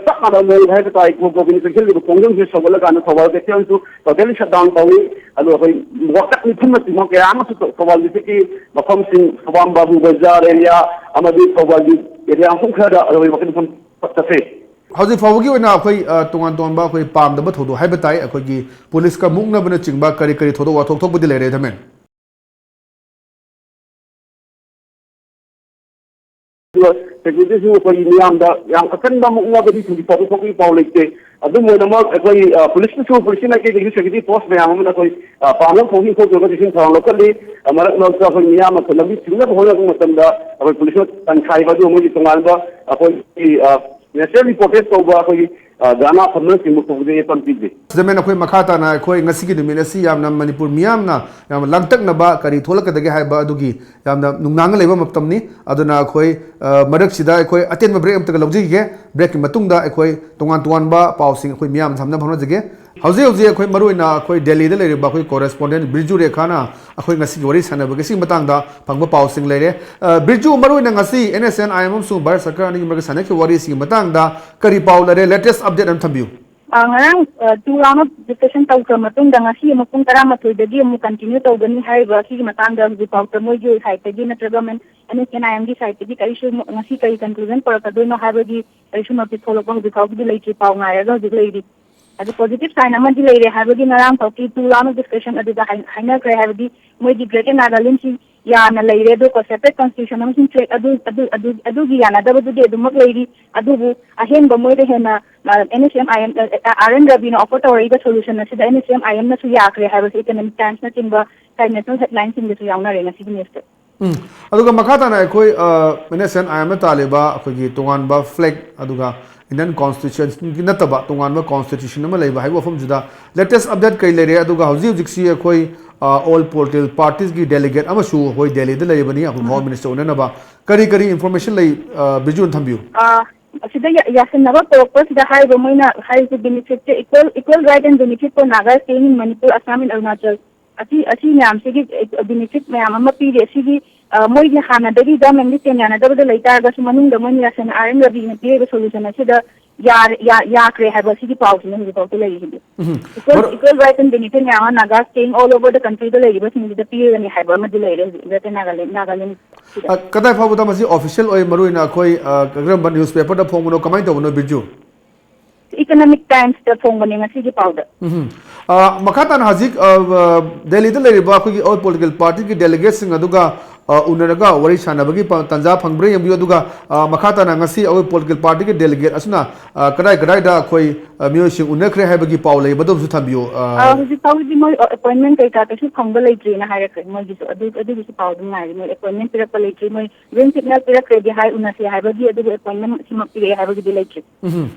ꯆꯞ ꯃꯥꯟꯅꯕ ꯃꯑꯣꯡꯗ ꯍꯥꯏꯕ ꯇꯥꯏ, Govinda ꯀꯩꯊꯦꯜꯒꯤꯗꯤ ꯈꯣꯡꯖꯣꯝꯁꯦ ꯁꯧꯒꯠꯂꯀꯥꯟꯗ Thoubal ꯀꯩꯊꯦꯜꯁꯨ totally shut down ꯇꯧꯏ꯫ ꯑꯗꯣ ꯑꯩꯈꯣꯏ ꯋꯥꯀꯠ ꯃꯤꯐꯝꯅꯆꯤꯡꯕ ꯀꯌꯥ ꯑꯃꯁꯨ ꯊꯧꯕꯥꯜ district ꯀꯤ ꯃꯐꯝꯁꯤꯡ, ꯊꯧꯕꯥꯜ ꯕꯥꯕꯨ ꯕꯖꯥꯔ area ꯑꯃꯗꯤ ꯊꯧꯕꯥꯜꯒꯤ area ꯃꯐꯝ ꯈꯔꯗ ꯑꯩꯈꯣꯏ ꯋꯥꯀꯠ ꯃꯤꯐꯝ ꯆꯠꯊꯩ꯫ ꯍꯧꯖꯤꯛ ꯐꯥꯎꯕꯒꯤ ꯑꯣꯏꯅ ꯑꯩꯈꯣꯏ, ꯑ, ꯇꯣꯉꯥꯟ ꯇꯣꯉꯥꯟꯕ ꯑꯩꯈꯣꯏ ꯄꯥꯝꯗꯕ ꯊꯧꯗꯣꯛ ꯍꯥꯏꯕ ꯇꯥꯏ, ꯑꯩꯈꯣꯏꯒꯤ ꯄꯨꯂꯤꯁꯀ ꯃꯨꯛꯅꯕꯅꯆꯤꯡꯕ ꯀꯔꯤ ꯀꯔꯤ ꯊꯧꯗꯣꯛ ꯋꯥꯊꯣꯛ ꯊꯣꯛꯄꯗꯤ ꯂꯩꯔꯦ, ꯙꯔꯃꯦꯟ? ꯑꯗꯨꯒ security ꯁꯨ ꯑꯩꯈꯣꯏ ꯃꯤꯌꯥꯝꯗ ꯌꯥꯝ ꯑꯀꯟꯕ ꯃꯨꯛꯅꯕꯗꯤ ꯍꯧꯖꯤꯛ ꯐꯥꯎꯕ ꯊꯣꯛꯄꯒꯤ ꯄꯥꯎ ꯂꯩꯇꯦ꯫ ꯑꯗꯨꯝ ꯑꯣꯏꯅꯃꯛ ꯑꯩꯈꯣꯏ, ꯑ, ꯄꯨꯂꯤꯁ ꯅꯁꯨ, ꯄꯨꯂꯤꯁꯀꯤ ꯃꯥꯏꯀꯩꯗꯒꯤ security force ꯃꯌꯥꯝ ꯑꯃꯅ ꯑꯩꯈꯣꯏ, ꯑ, ꯄꯥꯡꯒꯜ ꯈꯣꯡꯖꯤꯟ ꯊꯣꯛꯇ꯭ꯔꯒ ꯆꯦꯛꯁꯤꯟ ꯊꯧꯔꯥꯡ ꯂꯧꯈꯠꯂꯤ꯫ ꯑ, ꯃꯔꯛ ꯃꯔꯛꯇ ꯑꯩꯈꯣꯏ ꯃꯤꯌꯥꯝ ꯑꯃ ꯂꯝꯕꯤ ꯊꯤꯡꯅꯕ ꯍꯣꯠꯅꯔꯛꯄ ꯃꯇꯝꯗ ꯑꯩꯈꯣꯏ ꯄꯨꯂꯤꯁꯅ ꯇꯟꯈꯥꯏꯕ, ꯑꯗꯨ ꯃꯣꯏꯒꯤ ꯇꯣꯉꯥꯟꯕ ꯑꯩꯈꯣꯏꯒꯤ, ꯑ, naturally protest ꯇꯧꯕ ꯑꯩꯈꯣꯏꯒꯤ, ꯑ, ꯙꯔꯅꯥ ꯐꯝꯅꯕꯁꯤꯡꯕꯨ ꯇꯧꯕꯗ ꯌꯦꯠꯄ ꯄꯤꯗꯦ꯫ ꯁꯤꯗꯃꯦꯟ, ꯑꯩꯈꯣꯏ ꯃꯈꯥ ꯇꯥꯅ ꯑꯩꯈꯣꯏ ꯉꯁꯤꯒꯤ ꯅꯨꯃꯤꯠ ꯑꯁꯤ ꯌꯥꯝꯅ ꯃꯅꯤꯄꯨꯔ ꯃꯤꯌꯥꯝꯅ ꯌꯥꯝꯅ ꯂꯥꯡꯇꯛꯅꯕ ꯀꯔꯤ ꯊꯣꯛꯂꯛꯀꯗꯒꯦ ꯍꯥꯏꯕ ꯑꯗꯨꯒꯤ ꯌꯥꯝꯅ ꯅꯨꯡꯅꯥꯡꯅ ꯂꯩꯕ ꯃꯇꯝꯅꯤ꯫ ꯑꯗꯨꯅ ꯑꯩꯈꯣꯏ, ꯑ, ꯃꯔꯛꯁꯤꯗ ꯑꯩꯈꯣꯏ ꯑꯇꯦꯟꯕ break ꯑꯃꯇꯒ ꯂꯧꯖꯈꯤꯒꯦ꯫ Break ꯀꯤ ꯃꯇꯨꯡꯗ ꯑꯩꯈꯣꯏ ꯇꯣꯉꯥꯟ ꯇꯣꯉꯥꯟꯕ ꯄꯥꯎꯁꯤꯡ ꯑꯩꯈꯣꯏ ꯃꯤꯌꯥꯝ ꯁꯝꯅꯕ ꯍꯣꯠꯅꯖꯒꯦ꯫ ꯍꯧꯖꯤꯛ ꯍꯧꯖꯤꯛ ꯑꯩꯈꯣꯏ ꯃꯔꯨꯑꯣꯏꯅ ꯑꯩꯈꯣꯏ ꯗꯦꯜꯂꯤꯗ ꯂꯩꯔꯤꯕ ꯑꯩꯈꯣꯏ correspondent ꯕꯤꯔꯖꯨ ꯔꯦꯈꯥꯅ ꯑꯩꯈꯣꯏ ꯉꯁꯤꯒꯤ ꯋꯥꯔꯤ ꯁꯥꯟꯅꯕꯒꯤ ꯁꯤꯒꯤ ꯃꯇꯥꯡꯗ ꯐꯪꯕ ꯄꯥꯎꯁꯤꯡ ꯂꯩꯔꯦ꯫ ꯑ, ꯕꯤꯔꯖꯨ, ꯃꯔꯨꯑꯣꯏꯅ ꯉꯁꯤ NSCN IM ꯑꯃꯁꯨꯡ ꯚꯥꯔꯠ ꯁꯔꯀꯥꯔ ꯑꯅꯤꯒꯤ ꯃꯔꯛꯇ ꯁꯥꯟꯅꯈꯤꯕ ꯋꯥꯔꯤꯁꯤꯒꯤ ꯃꯇꯥꯡꯗ ꯀꯔꯤ ꯄꯥꯎ ꯂꯩꯔꯦ? Latest update ꯑꯃ ꯊꯝꯕꯤꯌꯨ꯫ ꯑ, ꯉꯔꯥꯡ, ꯑ, two round of discussion ꯇꯧꯈ꯭ꯔ ꯃꯇꯨꯡꯗ ꯉꯁꯤ ꯑꯃꯨꯛ ꯄꯨꯡ ꯇꯔꯥꯃꯥꯊꯣꯏꯗꯒꯤ ꯑꯃꯨꯛ continue ꯇꯧꯒꯅꯤ ꯍꯥꯏꯔꯤꯕ ꯁꯤꯒꯤ ꯃꯇꯥꯡꯗ ꯍꯧꯖꯤꯛ ꯐꯥꯎꯗ ꯃꯣꯏꯒꯤ side ꯇꯒꯤ ꯅꯠꯇ꯭ꯔꯒ NSCN IM ꯒꯤ side ꯇꯒꯤ ꯀꯔꯤꯁꯨ ꯉꯁꯤ ꯀꯔꯤ conclusion ꯄꯨꯔꯛꯀꯗꯣꯏꯅꯣ ꯍꯥꯏꯕꯒꯤ ꯀꯔꯤꯁꯨ notice ꯊꯣꯛꯂꯛꯄ ꯍꯧꯖꯤꯛ ꯐꯥꯎꯒꯤꯗꯤ ꯂꯩꯇ꯭ꯔꯤ, ꯄꯥꯎ ꯉꯥꯏꯔꯒ ꯍꯧꯖꯤꯛ ꯂꯩꯔꯤ꯫ ꯑꯗꯨ positive sign ꯑꯃꯗꯤ ꯂꯩꯔꯦ ꯍꯥꯏꯕꯒꯤ ꯉꯔꯥꯡ ꯐꯥꯎꯀꯤ two round of discussion ꯑꯗꯨꯗ ꯍꯥꯏ-, ꯍꯥꯏꯅꯈ꯭ꯔꯦ ꯍꯥꯏꯕꯗꯤ ꯃꯣꯏꯒꯤ Greater Nagaland ꯁꯤ ꯌꯥꯅ ꯂꯩꯔꯦ, ꯑꯗꯨꯒ separate constitution ꯑꯃꯁꯨꯡ flag ꯑꯗꯨ, ꯑꯗꯨ, ꯑꯗꯨ, ꯑꯗꯨꯒꯤ ꯌꯥꯅꯗꯕꯗꯨꯗꯤ ꯑꯗꯨꯃꯛ ꯂꯩꯔꯤ꯫ ꯑꯗꯨꯕꯨ ꯑꯍꯦꯟꯕ ꯃꯣꯏꯗ ꯍꯦꯟꯅ, ꯑ, NSCN IM, ꯑ, ꯑ, RN ꯔꯕꯤꯅ offer ꯇꯧꯔꯛꯏꯕ solution ꯑꯁꯤꯗ NSCN IM ꯅꯁꯨ ꯌꯥꯈ꯭ꯔꯦ ꯍꯥꯏꯕꯁꯤ Economic Times ꯅꯆꯤꯡꯕ ꯉꯁꯥꯏ national headline ꯁꯤꯡꯗꯁꯨ ꯌꯥꯎꯅꯔꯦ ꯉꯁꯤꯒꯤ news ꯇ꯫ ꯎꯝ꯫ ꯑꯗꯨꯒ ꯃꯈꯥ ꯇꯥꯅ ꯑꯩꯈꯣꯏ, ꯑ, NSCN IM ꯅ ꯇꯥꯜꯂꯤꯕ ꯑꯩꯈꯣꯏꯒꯤ ꯇꯣꯉꯥꯟꯕ flag, ꯑꯗꯨꯒ Indian Constitution ꯒꯤ ꯅꯠꯇꯕ ꯇꯣꯉꯥꯟꯕ constitution ꯑꯃ ꯂꯩꯕ ꯍꯥꯏꯕ ꯋꯥꯐꯝꯁꯤꯗ latest update ꯀꯔꯤ ꯂꯩꯔꯦ? ꯑꯗꯨꯒ ꯍꯧꯖꯤꯛ ꯍꯧꯖꯤꯛꯁꯤ ꯑꯩꯈꯣꯏ, ꯑ, all political parties ꯀꯤ delegate ꯑꯃꯁꯨ ꯑꯩꯈꯣꯏ ꯗꯦꯜꯂꯤꯗ ꯂꯩꯔꯤꯕꯅꯤ, ꯑꯩꯈꯣꯏ ꯎꯝ꯫ Home Minister ꯎꯅꯅꯕ꯫ ꯀꯔꯤ ꯀꯔꯤ information ꯂꯩ, ꯑ, ꯕꯤꯔꯖꯨꯅ ꯊꯝꯕꯤꯌꯨ꯫ ꯑ, ꯑꯁꯤꯗ ꯌꯥ-, ꯌꯥꯁꯟꯅꯕ ꯄꯨꯔꯛꯄꯁꯤꯗ ꯍꯥꯏꯔꯤꯕ ꯃꯣꯏꯅ ꯍꯥꯏꯔꯤꯁꯦ benefit say equal, equal right and benefit for Naga staying in Manipur, Assam and Arunachal꯫ ꯑꯁꯤ, ꯑꯁꯤ ꯃꯌꯥꯝꯁꯤꯒꯤ benefit ꯃꯌꯥꯝ ꯑꯃ ꯄꯤꯔꯤ꯫ ꯑꯁꯤꯒꯤ ꯑ, ꯃꯣꯏꯒꯤ ꯍꯥꯟꯅꯗꯒꯤ government ꯀꯤ ꯇꯦꯟ ꯌꯥꯅꯗꯕꯗ ꯂꯩ ꯇꯥꯔꯒꯁꯨ, ꯃꯅꯨꯡꯗ ꯃꯣꯏꯅ ꯌꯥꯁꯟ-, R N Ravi ꯅ ꯄꯤꯔꯤꯕ solution ꯑꯁꯤꯗ ꯌꯥꯔ-, ꯌꯥ-, ꯌꯥꯈ꯭ꯔꯦ ꯍꯥꯏꯕ ꯁꯤꯒꯤ ꯄꯥꯎꯁꯤꯅ ꯍꯧꯖꯤꯛꯐꯥꯎꯗ ꯂꯩꯔꯤꯁꯤꯗꯤ꯫ ꯎꯝ꯫ Equal, ꯃꯔꯨ- equal rights and benefit ꯃꯌꯥꯝ ꯑꯃ Nagas staying all over the country ꯗ ꯂꯩꯔꯤꯕꯁꯤꯡꯁꯤꯗ ꯄꯤꯔꯒꯅꯤ ꯍꯥꯏꯕ ꯑꯃꯗꯤ ꯂꯩꯔꯦ ꯍꯧꯖꯤꯛ Greater Nagaland, Nagaland ꯁꯤꯗ꯫ ꯑ, ꯀꯗꯥꯏ ꯐꯥꯎꯕꯗ ꯃꯁꯤ official ꯑꯣꯏ? ꯃꯔꯨ ꯑꯣꯏꯅ ꯑꯩꯈꯣꯏ, ꯑ, ꯀꯔꯝꯕ newspaper ꯗ ꯐꯣꯡꯕꯅꯣ? ꯀꯃꯥꯏꯅ ꯇꯧꯕꯅꯣ, ꯕꯤꯔꯖꯨ? Economic Times ꯇ ꯐꯣꯡꯕꯅꯦ ꯉꯁꯤꯒꯤ ꯄꯥꯎꯗ꯫ ꯎꯝ꯫ ꯑ, ꯃꯈꯥ ꯇꯥꯅ ꯍꯧꯖꯤꯛ, ꯑ, ꯑ, ꯗꯦꯜꯂꯤꯗ ꯂꯩꯔꯤꯕ ꯑꯩꯈꯣꯏꯒꯤ all political party ꯒꯤ delegate ꯁꯤꯡ ꯑꯗꯨꯒ, ꯑ, ꯎꯅꯔꯒ ꯋꯥꯔꯤ ꯁꯥꯟꯅꯕꯒꯤ ꯄ-, ꯇꯥꯟꯖꯥ ꯐꯪꯕ꯭ꯔꯥ ꯌꯦꯡꯕꯤꯌꯨ꯫ ꯑꯗꯨꯒ, ꯑ, ꯃꯈꯥ ꯇꯥꯅ ꯉꯁꯤ ꯑꯩꯈꯣꯏ political party ꯒꯤ delegate ꯑꯁꯤꯅ, ꯑ, ꯀꯗꯥꯏ ꯀꯗꯥꯏꯗ ꯑꯩꯈꯣꯏ, ꯑ, ꯃꯤꯑꯣꯏꯁꯤꯡ ꯎꯅꯈ꯭ꯔꯦ ꯍꯥꯏꯕꯒꯤ ꯄꯥꯎ ꯂꯩ, ꯃꯗꯨ ꯑꯃꯁꯨ ꯊꯝꯕꯤꯌꯨ꯫ ꯑ, ꯑ, ꯍꯧꯖꯤꯛ ꯐꯥꯎꯕꯗꯤ ꯃꯣꯏ, ꯑ, appointment ꯀꯩꯀꯥ ꯀꯩꯁꯨ ꯐꯪꯕ ꯂꯩꯇ꯭ꯔꯤꯅ ꯍꯥꯏꯔꯛꯈ꯭ꯔꯦ꯫ ꯃꯣꯏꯒꯤꯁꯨ ꯑꯗꯨ, ꯑꯗꯨꯒꯤꯁꯨ ꯄꯥꯎ ꯑꯗꯨꯝ ꯉꯥꯏꯔꯤ꯫ ꯃꯣꯏ appointment ꯄꯤꯔꯛꯄ ꯂꯩꯇ꯭ꯔꯤ꯫ ꯃꯣꯏ green signal ꯄꯤꯔꯛꯈ꯭ꯔꯦꯗꯤ ꯍꯥꯏ, ꯎꯅꯁꯦ ꯍꯥꯏꯕꯒꯤ, ꯑꯗꯨꯕꯨ appointment ꯁꯤꯃꯛ ꯄꯤꯔꯛꯑꯦ ꯍꯥꯏꯕꯒꯤꯗꯤ ꯂꯩꯇ꯭ꯔꯤ꯫ ꯎꯝ꯫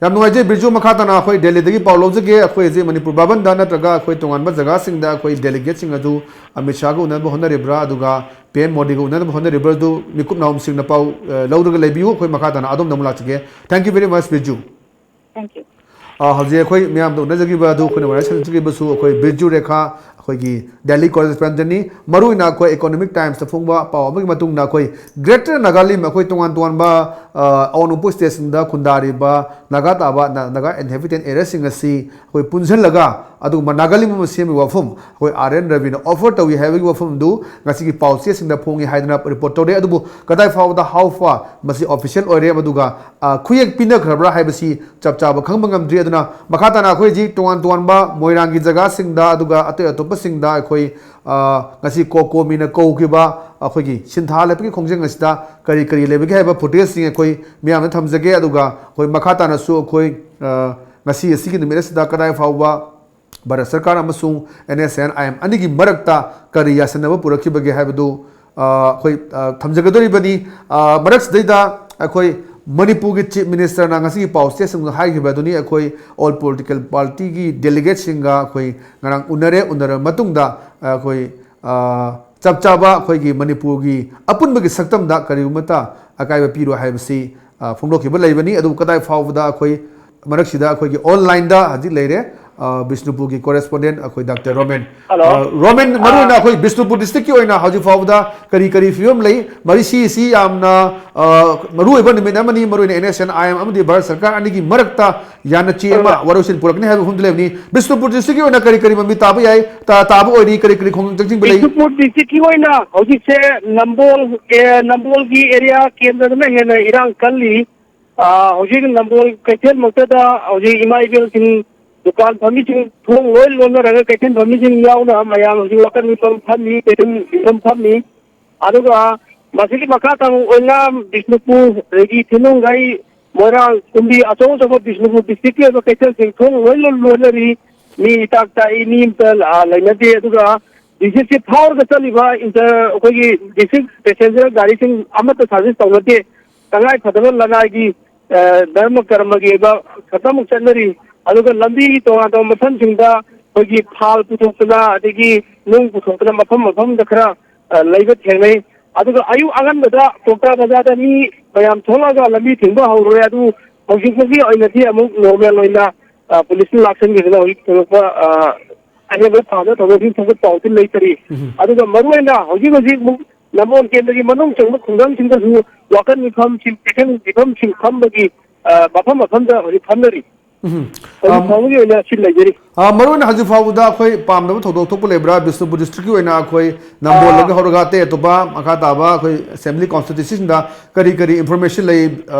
ꯌꯥꯝ ꯅꯨꯡꯉꯥꯏꯖꯩ ꯕꯤꯔꯖꯨ꯫ ꯃꯈꯥ ꯇꯥꯅ ꯑꯩꯈꯣꯏ ꯗꯦꯜꯂꯤꯗꯒꯤ ꯄꯥꯎ ꯂꯧꯖꯒꯦ꯫ ꯑꯩꯈꯣꯏ ꯍꯧꯖꯤꯛ ꯃꯅꯤꯄꯨꯔ ꯚꯕꯟꯗ ꯅꯠꯇ꯭ꯔꯒ ꯑꯩꯈꯣꯏ ꯇꯣꯉꯥꯟꯕ ꯖꯒꯥꯁꯤꯡꯗ ꯑꯩꯈꯣꯏ delegate ꯁꯤꯡ ꯑꯗꯨ ꯑꯃꯤꯠ ꯁꯥꯍꯒ ꯎꯅꯅꯕ ꯍꯣꯠꯅꯔꯤꯕ꯭ꯔꯥ, ꯑꯗꯨꯒ PM ꯃꯣꯗꯤꯒ ꯎꯅꯅꯕ ꯍꯣꯠꯅꯔꯤꯕ꯭ꯔꯥ, ꯑꯗꯨ ꯃꯤꯀꯨꯞ ꯅꯥꯍꯨꯝꯁꯤꯡꯅ ꯄꯥꯎ, ꯑ, ꯂꯧꯔꯒ ꯂꯩꯕꯤꯌꯨ꯫ ꯑꯩꯈꯣꯏ ꯃꯈꯥ ꯇꯥꯅ ꯑꯗꯣꯝꯗ ꯑꯃꯨꯛ ꯂꯥꯛꯆꯒꯦ꯫ Thank you very much, Birju. Thank you꯫ ꯑ, ꯍꯧꯖꯤꯛ ꯑꯩꯈꯣꯏ ꯃꯌꯥꯝꯗ ꯎꯅꯖꯈꯤꯕ ꯑꯗꯨ, ꯑꯩꯈꯣꯏꯅ ꯋꯥꯔꯤ ꯁꯥꯟꯅꯖꯈꯤꯕꯁꯨ ꯑꯩꯈꯣꯏ ꯕꯤꯔꯖꯨ ꯔꯦꯈꯥ, ꯑꯩꯈꯣꯏꯒꯤ Delhi correspondent ꯅꯤ꯫ ꯃꯔꯨꯑꯣꯏꯅ ꯑꯩꯈꯣꯏ Economic Times ꯇ ꯐꯣꯡꯕ ꯄꯥꯎ ꯑꯃꯒꯤ ꯃꯇꯨꯡ ꯏꯟꯅ ꯑꯩꯈꯣꯏ Greater Nagalim, ꯑꯩꯈꯣꯏ ꯇꯣꯉꯥꯟ ꯇꯣꯉꯥꯟꯕ, ꯑ, ꯑꯋꯥꯡ ꯅꯣꯡꯄꯣꯛ state ꯁꯤꯡꯗ ꯈꯨꯟꯗꯥꯔꯤꯕ ꯅꯥꯒꯥ ꯇꯥꯕ, ꯅ-, Naga inhabitant area ꯁꯤꯡ ꯑꯁꯤ ꯑꯩꯈꯣꯏ ꯄꯨꯟꯁꯤꯜꯂꯒ ꯑꯗꯨꯒꯨꯝꯕ Nagalim ꯑꯃ ꯁꯦꯝꯕꯒꯤ ꯋꯥꯐꯝ ꯑꯩꯈꯣꯏ R N ꯔꯕꯤꯅ offer ꯇꯧꯏ ꯍꯥꯏꯕꯒꯤ ꯋꯥꯐꯝ ꯑꯗꯨ ꯉꯁꯤꯒꯤ ꯄꯥꯎ ꯆꯦꯁꯤꯡꯗ ꯐꯣꯡꯉꯤ ꯍꯥꯏꯗꯅ report ꯇꯧꯔꯦ꯫ ꯑꯗꯨꯕꯨ ꯀꯗꯥꯏ ꯐꯥꯎꯕꯗ, how far, ꯃꯁꯤ official ꯑꯣꯏꯔꯦ, ꯑꯗꯨꯒ, ꯑ, ꯈꯨꯌꯦꯛ ꯄꯤꯅꯈ꯭ꯔꯕ꯭ꯔꯥ ꯍꯥꯏꯕꯁꯤ ꯆꯞ ꯆꯥꯕ ꯈꯪꯕ ꯉꯝꯗ꯭ꯔꯤ꯫ ꯑꯗꯨꯅ ꯃꯈꯥ ꯇꯥꯅ ꯑꯩꯈꯣꯏ ꯍꯧꯖꯤꯛ ꯇꯣꯉꯥꯟ ꯇꯣꯉꯥꯟꯕ ꯃꯣꯏꯔꯥꯡꯒꯤ ꯖꯒꯥꯁꯤꯡꯗ, ꯑꯗꯨꯒ ꯑꯇꯩ ꯑꯇꯣꯞꯄꯁꯤꯡꯗ ꯑꯩꯈꯣꯏ, ꯑ, ꯉꯁꯤ COCOMI ꯅ ꯀꯧꯈꯤꯕ ꯑꯩꯈꯣꯏꯒꯤ ꯁꯤꯟꯊꯥ ꯂꯦꯞꯄꯒꯤ ꯈꯣꯡꯖꯪ ꯑꯁꯤꯗ ꯀꯔꯤ ꯀꯔꯤ ꯂꯩꯕꯒꯦ ꯍꯥꯏꯕ footage ꯁꯤꯡ ꯑꯩꯈꯣꯏ ꯃꯤꯌꯥꯝꯗ ꯊꯝꯖꯒꯦ꯫ ꯑꯗꯨꯒ ꯑꯩꯈꯣꯏ ꯃꯈꯥ ꯇꯥꯅꯁꯨ ꯑꯩꯈꯣꯏ, ꯑ, ꯉꯁꯤ ꯑꯁꯤꯒꯤ ꯅꯨꯃꯤꯠ ꯑꯁꯤꯗ ꯀꯗꯥꯏ ꯐꯥꯎꯕ ꯚꯥꯔꯠ ꯁꯔꯀꯥꯔ ꯑꯃꯁꯨꯡ NSCN-IM ꯑꯅꯤꯒꯤ ꯃꯔꯛꯇ ꯀꯔꯤ ꯌꯥꯁꯟꯅꯕ ꯄꯨꯔꯛꯈꯤꯕꯒꯦ ꯍꯥꯏꯕꯗꯨ, ꯑ, ꯑꯩꯈꯣꯏ, ꯑ, ꯊꯝꯖꯒꯗꯧꯔꯤꯕꯅꯤ꯫ ꯑ, ꯃꯔꯛꯁꯤꯗꯩꯗ ꯑꯩꯈꯣꯏ ꯃꯅꯤꯄꯨꯔꯒꯤ Chief Minister ꯅ ꯉꯁꯤꯒꯤ ꯄꯥꯎ ꯆꯦꯁꯤꯡꯗ ꯍꯥꯏꯈꯤꯕ ꯑꯗꯨꯅꯤ, ꯑꯩꯈꯣꯏ all political party ꯒꯤ delegate ꯁꯤꯡꯒ ꯑꯩꯈꯣꯏ ꯉꯔꯥꯡ ꯎꯅꯔꯦ꯫ ꯎꯅꯔꯕ ꯃꯇꯨꯡꯗ ꯑꯩꯈꯣꯏ, ꯑ, ꯆꯞ ꯆꯥꯕ ꯑꯩꯈꯣꯏꯒꯤ ꯃꯅꯤꯄꯨꯔꯒꯤ ꯑꯄꯨꯟꯕꯒꯤ ꯁꯛꯇꯝꯗ ꯀꯔꯤꯒꯨꯝꯕꯇ ꯑꯀꯥꯏꯕ ꯄꯤꯔꯣꯏ ꯍꯥꯏꯕꯁꯤ, ꯑ, ꯐꯣꯡꯗꯣꯛꯈꯤꯕ ꯂꯩꯕꯅꯤ꯫ ꯑꯗꯨꯕꯨ ꯀꯗꯥꯏ ꯐꯥꯎꯕꯗ ꯑꯩꯈꯣꯏ ꯃꯔꯛꯁꯤꯗ ꯑꯩꯈꯣꯏꯒꯤ online ꯗ ꯍꯧꯖꯤꯛ ꯂꯩꯔꯦ, ꯑ, ꯕꯤꯁꯅꯨꯄꯨꯔꯒꯤ correspondent ꯑꯩꯈꯣꯏ ꯗꯥꯛꯇꯔ ꯔꯣꯃꯦꯟ꯫ Hello. ꯑ, ꯔꯣꯃꯦꯟ, ꯃꯔꯨꯑꯣꯏꯅ ꯑꯩꯈꯣꯏ ꯕꯤꯁꯅꯨꯄꯨꯔ district ꯀꯤ ꯑꯣꯏꯅ ꯍꯧꯖꯤꯛ ꯐꯥꯎꯕꯗ ꯀꯔꯤ ꯀꯔꯤ ꯐꯤꯕꯝ ꯂꯩ? ꯃꯔꯤ ꯁꯤꯁꯤ ꯌꯥꯝꯅ, ꯑ, ꯃꯔꯨꯑꯣꯏꯕ ꯅꯨꯃꯤꯠ ꯑꯃꯅꯤ, ꯃꯔꯨꯑꯣꯏꯅ NSCN IM ꯑꯃꯗꯤ ꯚꯥꯔꯠ ꯁꯔꯀꯥꯔ ꯑꯅꯤꯒꯤ ꯃꯔꯛꯇ ꯌꯥꯅ ꯆꯦ ꯑꯃ ꯋꯥꯔꯣꯏꯁꯤꯟ ꯄꯨꯔꯛꯀꯅꯤ ꯍꯥꯏꯕ ꯃꯐꯝꯗ ꯂꯩꯕꯅꯤ꯫ ꯕꯤꯁꯅꯨꯄꯨꯔ district ꯀꯤ ꯑꯣꯏꯅ ꯀꯔꯤ ꯀꯔꯤ ꯃꯃꯤ ꯇꯥꯕ ꯌꯥꯏ, ꯇꯥ-, ꯇꯥꯕ ꯑꯣꯏꯔꯤ, ꯀꯔꯤ ꯀꯔꯤ ꯈꯣꯡꯖꯪ ꯆꯪꯁꯤꯟꯕ ꯂꯩ? ꯕꯤꯁꯅꯨꯄꯨꯔ district ꯀꯤ ꯑꯣꯏꯅ ꯍꯧꯖꯤꯛꯁꯦ ꯅꯝꯕꯣꯜ, ꯑꯦ, ꯅꯝꯕꯣꯜꯒꯤ area ꯀꯦꯟꯗ꯭ꯔꯗꯅ ꯍꯦꯟꯅ ꯏꯔꯥꯡ ꯀꯜꯂꯤ꯫ ꯑ, ꯍꯧꯖꯤꯛ ꯅꯝꯕꯣꯜ ꯀꯩꯊꯦꯜꯃꯛꯇꯗ ꯍꯧꯖꯤꯛ ꯏꯃꯥ ꯏꯕꯦꯜꯁꯤꯡ ꯗꯨꯀꯥꯟ ꯐꯝꯃꯤꯁꯤꯡ ꯊꯣꯡ ꯂꯣꯏ ꯂꯣꯟꯅꯔꯒ ꯀꯩꯊꯦꯜ ꯐꯝꯃꯤꯁꯤꯡ ꯌꯥꯎꯅ ꯃꯌꯥꯝ ꯍꯧꯖꯤꯛ ꯋꯥꯀꯠ ꯃꯤꯐꯝ ꯐꯝꯃꯤ, ꯀꯩꯊꯦꯜ ꯃꯤꯐꯝ ꯐꯝꯃꯤ꯫ ꯑꯗꯨꯒ ꯃꯁꯤꯒꯤ ꯃꯈꯥ ꯊꯪꯕ ꯑꯣꯏꯅ ꯕꯤꯁꯅꯨꯄꯨꯔ, ꯑꯗꯒꯤ ꯊꯤꯅꯨꯡꯒꯩ, ꯃꯣꯏꯔꯥꯡ, ꯀꯨꯝꯕꯤ ꯑꯆꯧ ꯑꯆꯧꯕ ꯕꯤꯁꯅꯨꯄꯨꯔ district ꯀꯤ ꯑꯣꯏꯕ ꯀꯩꯊꯦꯜꯁꯤꯡ ꯊꯣꯡ ꯂꯣꯏ ꯂꯣꯟ ꯂꯣꯟꯅꯔꯤ꯫ ꯃꯤ ꯏꯇꯥꯛ ꯇꯥꯛꯏ, ꯃꯤ ꯑꯝꯇ ꯂꯥ-, ꯂꯩꯅꯗꯦ꯫ ꯑꯗꯨꯒ district ꯁꯤ ꯐꯥꯎꯔꯒ ꯆꯠꯂꯤꯕ inter-, ꯑꯩꯈꯣꯏꯒꯤ district passenger ꯒꯥꯔꯤꯁꯤꯡ ꯑꯃꯠꯇ service ꯇꯧꯅꯗꯦ꯫ ꯇꯉꯥꯏ ꯐꯗꯕ ꯂꯅꯥꯏꯒꯤ, ꯑ, ꯙꯔꯃ ꯀꯔꯃꯒꯤ ꯑꯣꯏꯕ ꯈꯛꯇꯃꯛ ꯆꯠꯅꯔꯤ꯫ ꯑꯗꯨꯒ ꯂꯝꯕꯤꯒꯤ ꯇꯣꯉꯥꯟ ꯇꯣꯉꯥꯟꯕ ꯃꯐꯝꯁꯤꯡꯗ ꯑꯩꯈꯣꯏꯒꯤ ꯐꯥꯜ ꯄꯨꯊꯣꯛꯇꯅ, ꯑꯗꯒꯤ ꯅꯨꯡ ꯄꯨꯊꯣꯛꯇꯅ ꯃꯐꯝ ꯃꯐꯝꯗ ꯈꯔ, ꯑ, ꯂꯩꯕ ꯊꯦꯡꯅꯩ꯫ ꯑꯗꯨꯒ ꯑꯌꯨꯛ ꯑꯉꯟꯕꯗ ꯀꯣꯛꯇꯥ ꯕꯖꯥꯔꯗ ꯃꯤ ꯃꯌꯥꯝ ꯊꯣꯛꯂꯛꯑꯒ ꯂꯝꯕꯤ ꯊꯤꯡꯕ ꯍꯧꯔꯨꯔꯦ꯫ ꯑꯗꯨ ꯍꯧꯖꯤꯛ ꯐꯥꯎꯒꯤ ꯑꯣꯏꯅꯗꯤ ꯑꯃꯨꯛ normal ꯑꯣꯏꯅ, ꯑ, ꯄꯨꯂꯤꯁꯅ ꯂꯥꯛꯁꯟꯈꯤꯗꯅ ꯍꯧꯖꯤꯛ ꯊꯣꯏꯗꯣꯛꯄ, ꯑ, ꯑꯍꯦꯟꯕ ꯄꯥꯎꯗ ꯊꯧꯗꯣꯛꯁꯤꯡ ꯊꯣꯛꯄ ꯄꯥꯎꯗꯤ ꯂꯩꯇꯔꯤ꯫ ꯑꯗꯨꯒ ꯃꯔꯨꯑꯣꯏꯅ ꯍꯧꯖꯤꯛ ꯍꯧꯖꯤꯛ ꯑꯃꯨꯛ ꯅꯝꯕꯣꯜ ꯀꯦꯟꯗ꯭ꯔꯒꯤ ꯃꯅꯨꯡ ꯆꯪꯕ ꯈꯨꯡꯒꯪꯁꯤꯡꯗꯁꯨ ꯋꯥꯀꯠ ꯃꯤꯐꯝꯁꯤꯡ, ꯀꯩꯊꯦꯜ ꯃꯤꯐꯝꯁꯤꯡ ꯐꯝꯕꯒꯤ, ꯑ, ꯃꯐꯝ ꯃꯐꯝꯗ ꯍꯧꯖꯤꯛ ꯐꯝꯅꯔꯤ꯫ ꯍꯧꯖꯤꯛ ꯑꯝ, ꯐꯥꯎꯕꯒꯤ ꯑꯣꯏꯅ ꯁꯤ ꯂꯩꯖꯔꯤ꯫ ꯑ, ꯃꯔꯨꯑꯣꯏꯅ ꯍꯧꯖꯤꯛ ꯐꯥꯎꯕꯗ ꯑꯩꯈꯣꯏ ꯄꯥꯝꯗꯕ ꯊꯧꯗꯣꯛ ꯊꯣꯛꯄ ꯂꯩꯕ꯭ꯔꯥ? ꯕꯤꯁꯅꯨꯄꯨꯔ district ꯀꯤ ꯑꯣꯏꯅ ꯑꯩꯈꯣꯏ ꯅꯝꯕꯣꯜꯗꯒꯤ ꯍꯧꯔꯒ ꯑꯇꯩ ꯑꯇꯣꯞꯄ ꯃꯈꯥ ꯇꯥꯕ ꯑꯩꯈꯣꯏ assembly constituency ꯁꯤꯡꯗ ꯀꯔꯤ ꯀꯔꯤ information ꯂꯩ, ꯑ,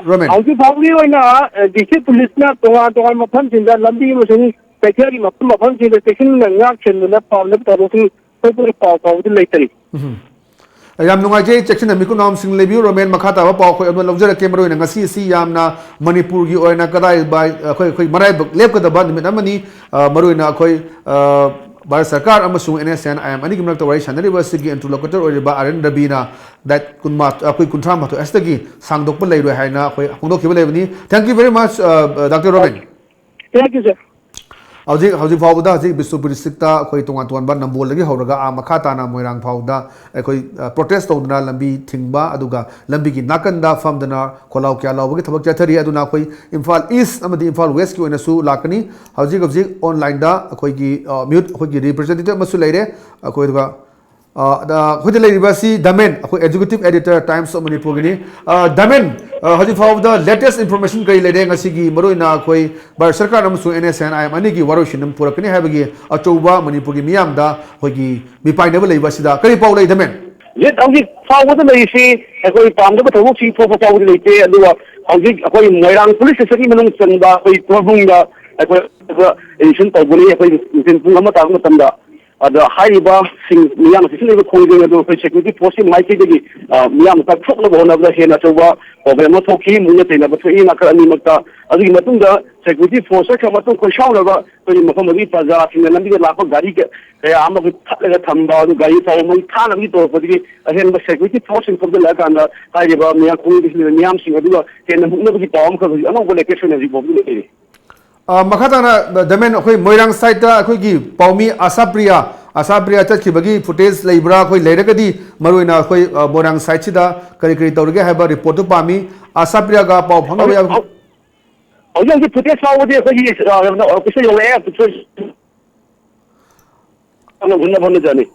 ꯔꯣꯃꯦꯟ? ꯍꯧꯖꯤꯛ ꯐꯥꯎꯒꯤ ꯑꯣꯏꯅ, ꯑ, district ꯄꯨꯂꯤꯁꯅ ꯇꯣꯉꯥꯟ ꯇꯣꯉꯥꯟꯕ ꯃꯐꯝꯁꯤꯡꯗ ꯂꯝꯕꯤ ꯑꯃꯁꯨꯡ ꯀꯩꯊꯦꯜꯒꯤ ꯃꯐꯝ ꯃꯐꯝꯁꯤꯡꯗ ꯆꯦꯛꯁꯤꯟꯅ ꯉꯥꯛ ꯁꯦꯟꯗꯨꯅ ꯄꯥꯝꯅꯕ ꯊꯧꯗꯣꯛꯁꯤꯡ ꯊꯣꯛꯄꯒꯤ ꯄꯥꯎ ꯐꯥꯎꯕꯗꯤ ꯂꯩꯇꯔꯤ꯫ ꯌꯥꯝ ꯅꯨꯡꯉꯥꯏꯖꯩ꯫ ꯆꯦꯛꯁꯤꯟꯅ ꯃꯤꯀꯨꯞ ꯅꯥꯀꯨꯞꯁꯤꯡ ꯂꯩꯕꯤꯌꯨ꯫ ꯔꯣꯃꯦꯟ, ꯃꯈꯥ ꯇꯥꯕ ꯄꯥꯎ ꯑꯩꯈꯣꯏ ꯑꯗꯨꯝ ꯂꯧꯖꯔꯛꯀꯦ꯫ ꯃꯔꯨꯑꯣꯏꯅ ꯉꯁꯤ ꯑꯁꯤ ꯌꯥꯝꯅ ꯃꯅꯤꯄꯨꯔꯒꯤ ꯑꯣꯏꯅ ꯀꯗꯥꯏ ꯕꯥꯏ-, ꯑꯩꯈꯣꯏ, ꯑꯩꯈꯣꯏ ꯃꯔꯥꯏꯕꯛ ꯂꯦꯞꯀꯗꯕ ꯅꯨꯃꯤꯠ ꯑꯃꯅꯤ꯫ ꯑ, ꯃꯔꯨꯑꯣꯏꯅ ꯑꯩꯈꯣꯏ, ꯑ, ꯚꯥꯔꯠ ꯁꯔꯀꯥꯔ ꯑꯃꯁꯨꯡ NSCN IM ꯑꯅꯤꯒꯤ ꯃꯔꯛꯇ ꯋꯥꯔꯤ ꯁꯥꯟꯅꯔꯤꯕ ꯑꯁꯤꯒꯤ interlocutor ꯑꯣꯏꯔꯤꯕ ꯑꯥꯔ ꯑꯦꯟ ꯔꯕꯤꯅ date ꯀꯨꯟꯃꯥ-, ꯑꯩꯈꯣꯏ ꯀꯨꯟꯊ꯭ꯔꯥ ꯃꯥꯊꯣꯏ ꯑꯁꯤꯗꯒꯤ ꯁꯥꯡꯗꯣꯛꯄ ꯂꯩꯔꯣꯏ ꯍꯥꯏꯅ ꯑꯩꯈꯣꯏ ꯐꯣꯡꯗꯣꯛꯈꯤꯕ ꯂꯩꯕꯅꯤ꯫ Thank you very much, ꯑ, doctor Roman. Thank you, sir. ꯍꯧꯖꯤꯛ ꯍꯧꯖꯤꯛ ꯐꯥꯎꯕꯗ ꯍꯧꯖꯤꯛ ꯕꯤꯁꯅꯨꯄꯨꯔ ꯗꯤꯁꯇ꯭ꯔꯤꯛꯇ ꯑꯩꯈꯣꯏ ꯇꯣꯉꯥꯟ ꯇꯣꯉꯥꯟꯕ ꯅꯝꯕꯣꯜꯗꯒꯤ ꯍꯧꯔꯒ ꯑꯥ ꯃꯈꯥ ꯇꯥꯅ ꯃꯣꯏꯔꯥꯡ ꯐꯥꯎꯕꯗ ꯑꯩꯈꯣꯏ ꯄ꯭ꯔꯣꯇꯦꯁ ꯇꯧꯗꯨꯅ ꯂꯝꯕꯤ ꯊꯤꯡꯕ, ꯑꯗꯨꯒ ꯂꯝꯕꯤꯒꯤ ꯅꯥꯀꯟꯗ ꯐꯝꯗꯅ ꯈꯣꯜꯂꯥꯎ ꯀꯌꯥ ꯂꯥꯎꯕꯒꯤ ꯊꯕꯛ ꯆꯠꯊꯔꯤ꯫ ꯑꯗꯨꯅ ꯑꯩꯈꯣꯏ ꯏꯝꯐꯥꯜ ꯏꯁ ꯑꯃꯗꯤ ꯏꯝꯐꯥꯜ ꯋꯦꯁꯀꯤ ꯑꯣꯏꯅꯁꯨ ꯂꯥꯛꯀꯅꯤ꯫ ꯍꯧꯖꯤꯛ ꯍꯧꯖꯤꯛ ꯑꯣꯟꯂꯥꯏꯟꯗ ꯑꯩꯈꯣꯏꯒꯤ ꯃꯤꯍꯨꯠ, ꯑꯩꯈꯣꯏꯒꯤ ꯔꯤꯄ꯭ꯔꯖꯦꯟꯇꯦꯇꯤꯚ ꯑꯃꯁꯨ ꯂꯩꯔꯦ꯫ ꯑꯩꯈꯣꯏ ꯑꯗꯨꯒ ꯑ, ꯑꯗ ꯑꯩꯈꯣꯏꯗ ꯂꯩꯔꯤꯕ ꯑꯁꯤ ꯗꯃꯦꯟ, ꯑꯩꯈꯣꯏ ꯑꯦꯛꯖꯤꯀ꯭ꯌꯨꯇꯤꯚ ꯑꯦꯗꯤꯇꯔ ꯇꯥꯏꯝꯁ ꯑꯣꯐ ꯃꯅꯤꯄꯨꯔꯒꯤꯅꯤ꯫ ꯑ, ꯗꯃꯦꯟ, ꯑ, ꯍꯧꯖꯤꯛ ꯐꯥꯎꯕꯗ ꯂꯦꯇꯦꯁ ꯏꯟꯐꯣꯔꯃꯦꯁꯟ ꯀꯔꯤ ꯂꯩꯔꯦ? ꯉꯁꯤꯒꯤ ꯃꯔꯨꯑꯣꯏꯅ ꯑꯩꯈꯣꯏ ꯚꯥꯔꯠ ꯁꯔꯀꯥꯔ ꯑꯃꯁꯨꯡ N S N I M ꯑꯅꯤꯒꯤ ꯋꯥꯔꯣꯏꯁꯤꯟ ꯑꯃ ꯄꯨꯔꯛꯀꯅꯤ ꯍꯥꯏꯕꯒꯤ ꯑꯆꯧꯕ ꯃꯅꯤꯄꯨꯔꯒꯤ ꯃꯤꯌꯥꯝꯗ ꯑꯩꯈꯣꯏꯒꯤ ꯃꯤꯄꯥꯏꯅꯕ ꯂꯩꯕ ꯑꯁꯤꯗ ꯀꯔꯤ ꯄꯥꯎ ꯂꯩ, ꯗꯃꯦꯟ? ꯍꯧꯖꯤꯛ ꯍꯧꯖꯤꯛ ꯐꯥꯎꯕꯗ ꯂꯩꯔꯤꯁꯤ ꯑꯩꯈꯣꯏ ꯄꯥꯝꯗꯕ ꯊꯕꯛꯁꯤꯡ ꯊꯣꯛꯄ ꯐꯥꯎꯕꯗꯤ ꯂꯩꯇꯦ꯫ ꯑꯗꯨꯒ ꯍꯧꯖꯤꯛ ꯑꯩꯈꯣꯏ ꯃꯣꯏꯔꯥꯡ ꯄꯨꯂꯤꯁ ꯁ꯭ꯇꯦꯁꯟꯒꯤ ꯃꯅꯨꯡ ꯆꯟꯕ ꯑꯩꯈꯣꯏ ꯄ꯭ꯔꯣꯕꯨꯡꯗ ꯑꯩꯈꯣꯏ ꯑꯦꯗꯃꯤꯁꯟ ꯇꯧꯒꯅꯤ꯫ ꯑꯩꯈꯣꯏ ꯅꯨꯡꯊꯤꯜ ꯄꯨꯡ ꯑꯃ ꯇꯥꯕ ꯃꯇꯝꯗ ꯑꯗ ꯍꯥꯏꯔꯤꯕꯁꯤꯡ ꯃꯤꯌꯥꯝꯅ ꯆꯦꯛꯁꯤꯟꯅꯔꯤꯕ ꯈꯣꯡꯖꯪ ꯑꯗꯨ ꯑꯩꯈꯣꯏ ꯁꯦꯀ꯭ꯌꯨꯔꯤꯇꯤ ꯐꯣꯔꯁꯀꯤ ꯃꯥꯏꯀꯩꯗꯒꯤ, ꯑ, ꯃꯤꯌꯥꯝꯅ ꯀꯛꯊꯣꯛꯅꯕ ꯍꯣꯠꯅꯕꯗ ꯍꯦꯟꯅ ꯑꯆꯧꯕ ꯄ꯭ꯔꯣꯕ꯭ꯂꯦꯝ ꯑꯃ ꯊꯣꯛꯈꯤ꯫ ꯃꯨꯛꯅ ꯆꯩꯅꯕ ꯊꯣꯛꯏ ꯅꯥꯀꯜ ꯑꯅꯤꯃꯛꯇ꯫ ꯑꯗꯨꯒꯤ ꯃꯇꯨꯡꯗ ꯁꯦꯀ꯭ꯌꯨꯔꯤꯇꯤ ꯐꯣꯔꯁ ꯆꯠꯈ꯭ꯔ ꯃꯇꯨꯡ ꯈꯣꯏꯁꯥꯎꯅꯕ ꯑꯩꯈꯣꯏ ꯃꯐꯝ ꯑꯗꯨꯒꯤ ꯄ꯭ꯔꯖꯥꯁꯤꯡꯅ ꯂꯝꯕꯤꯗ ꯂꯥꯛꯄ ꯒꯥꯔꯤ ꯀ-, ꯀꯌꯥ ꯑꯃ ꯑꯩꯈꯣꯏ ꯊꯠꯂꯒ ꯊꯝꯕ, ꯑꯗꯨ ꯒꯥꯔꯤ ꯐꯥꯎꯕ ꯃꯩ ꯊꯥꯅꯕꯒꯤ ꯇꯧꯔꯛꯄꯗꯒꯤ ꯑꯍꯦꯟꯕ ꯁꯦꯀ꯭ꯌꯨꯔꯤꯇꯤ ꯐꯣꯔꯁꯁꯤꯡ ꯊꯣꯝꯖꯤꯜꯂꯛꯑꯀꯥꯟꯗ ꯍꯥꯏꯔꯤꯕ ꯃꯌꯥꯝ ꯈꯣꯡꯖꯪꯗ ꯁꯤꯖꯤꯟꯅꯕ ꯃꯤꯌꯥꯝꯁꯤꯡ ꯑꯗꯨꯒ ꯍꯦꯟꯅ ꯃꯨꯛꯅꯕꯒꯤ ꯄꯥꯎ ꯑꯃꯈꯛ ꯍꯧꯖꯤꯛ ꯑꯅꯧꯕ ꯂꯦꯇꯦꯁ ꯑꯣꯏꯅ ꯍꯧꯖꯤꯛ ꯐꯥꯎꯕꯗ ꯂꯩꯔꯤ꯫ ꯑ, ꯃꯈꯥ ꯇꯥꯅ, ꯗꯃꯦꯟ, ꯑꯩꯈꯣꯏ ꯃꯣꯏꯔꯥꯡ ꯁꯥꯏꯠꯇ ꯑꯩꯈꯣꯏꯒꯤ ꯄꯥꯎꯃꯤ ꯑꯁꯥꯄ꯭ꯔꯤꯌꯥ, ꯑꯁꯥꯄ꯭ꯔꯤꯌꯥ ꯆꯠꯈꯤꯕꯒꯤ ꯐꯨꯇꯦꯖ ꯂꯩꯕ꯭ꯔꯥ? ꯑꯩꯈꯣꯏ ꯂꯩꯔꯒꯗꯤ ꯃꯔꯨꯑꯣꯏꯅ ꯑꯩꯈꯣꯏ, ꯑ, ꯃꯣꯏꯔꯥꯡ ꯁꯥꯏꯠꯁꯤꯗ ꯀꯔꯤ ꯀꯔꯤ ꯇꯧꯔꯤꯒꯦ ꯍꯥꯏꯕ ꯔꯤꯄꯣꯔꯠꯇꯨ ꯄꯥꯝꯃꯤ꯫ ꯑꯁꯥꯄ꯭ꯔꯤꯌꯥꯒ ꯄꯥꯎ ꯐꯥꯎꯅꯕ ꯍꯧꯖꯤꯛ, ꯌꯥꯕ? ꯍꯧ-, ꯍꯧꯖꯤꯛ ꯍꯧꯖꯤꯛ ꯐꯨꯇꯦꯖ ꯐꯥꯎꯕꯗꯤ ꯑꯩꯈꯣꯏꯒꯤ, ꯑ, ꯀꯩꯅꯣꯗ ꯑꯣꯐꯤꯁꯇ ꯌꯧꯔꯛꯑꯦ꯫ ꯍꯨꯟꯅꯕ ꯍꯣꯠꯅꯖꯅꯤ꯫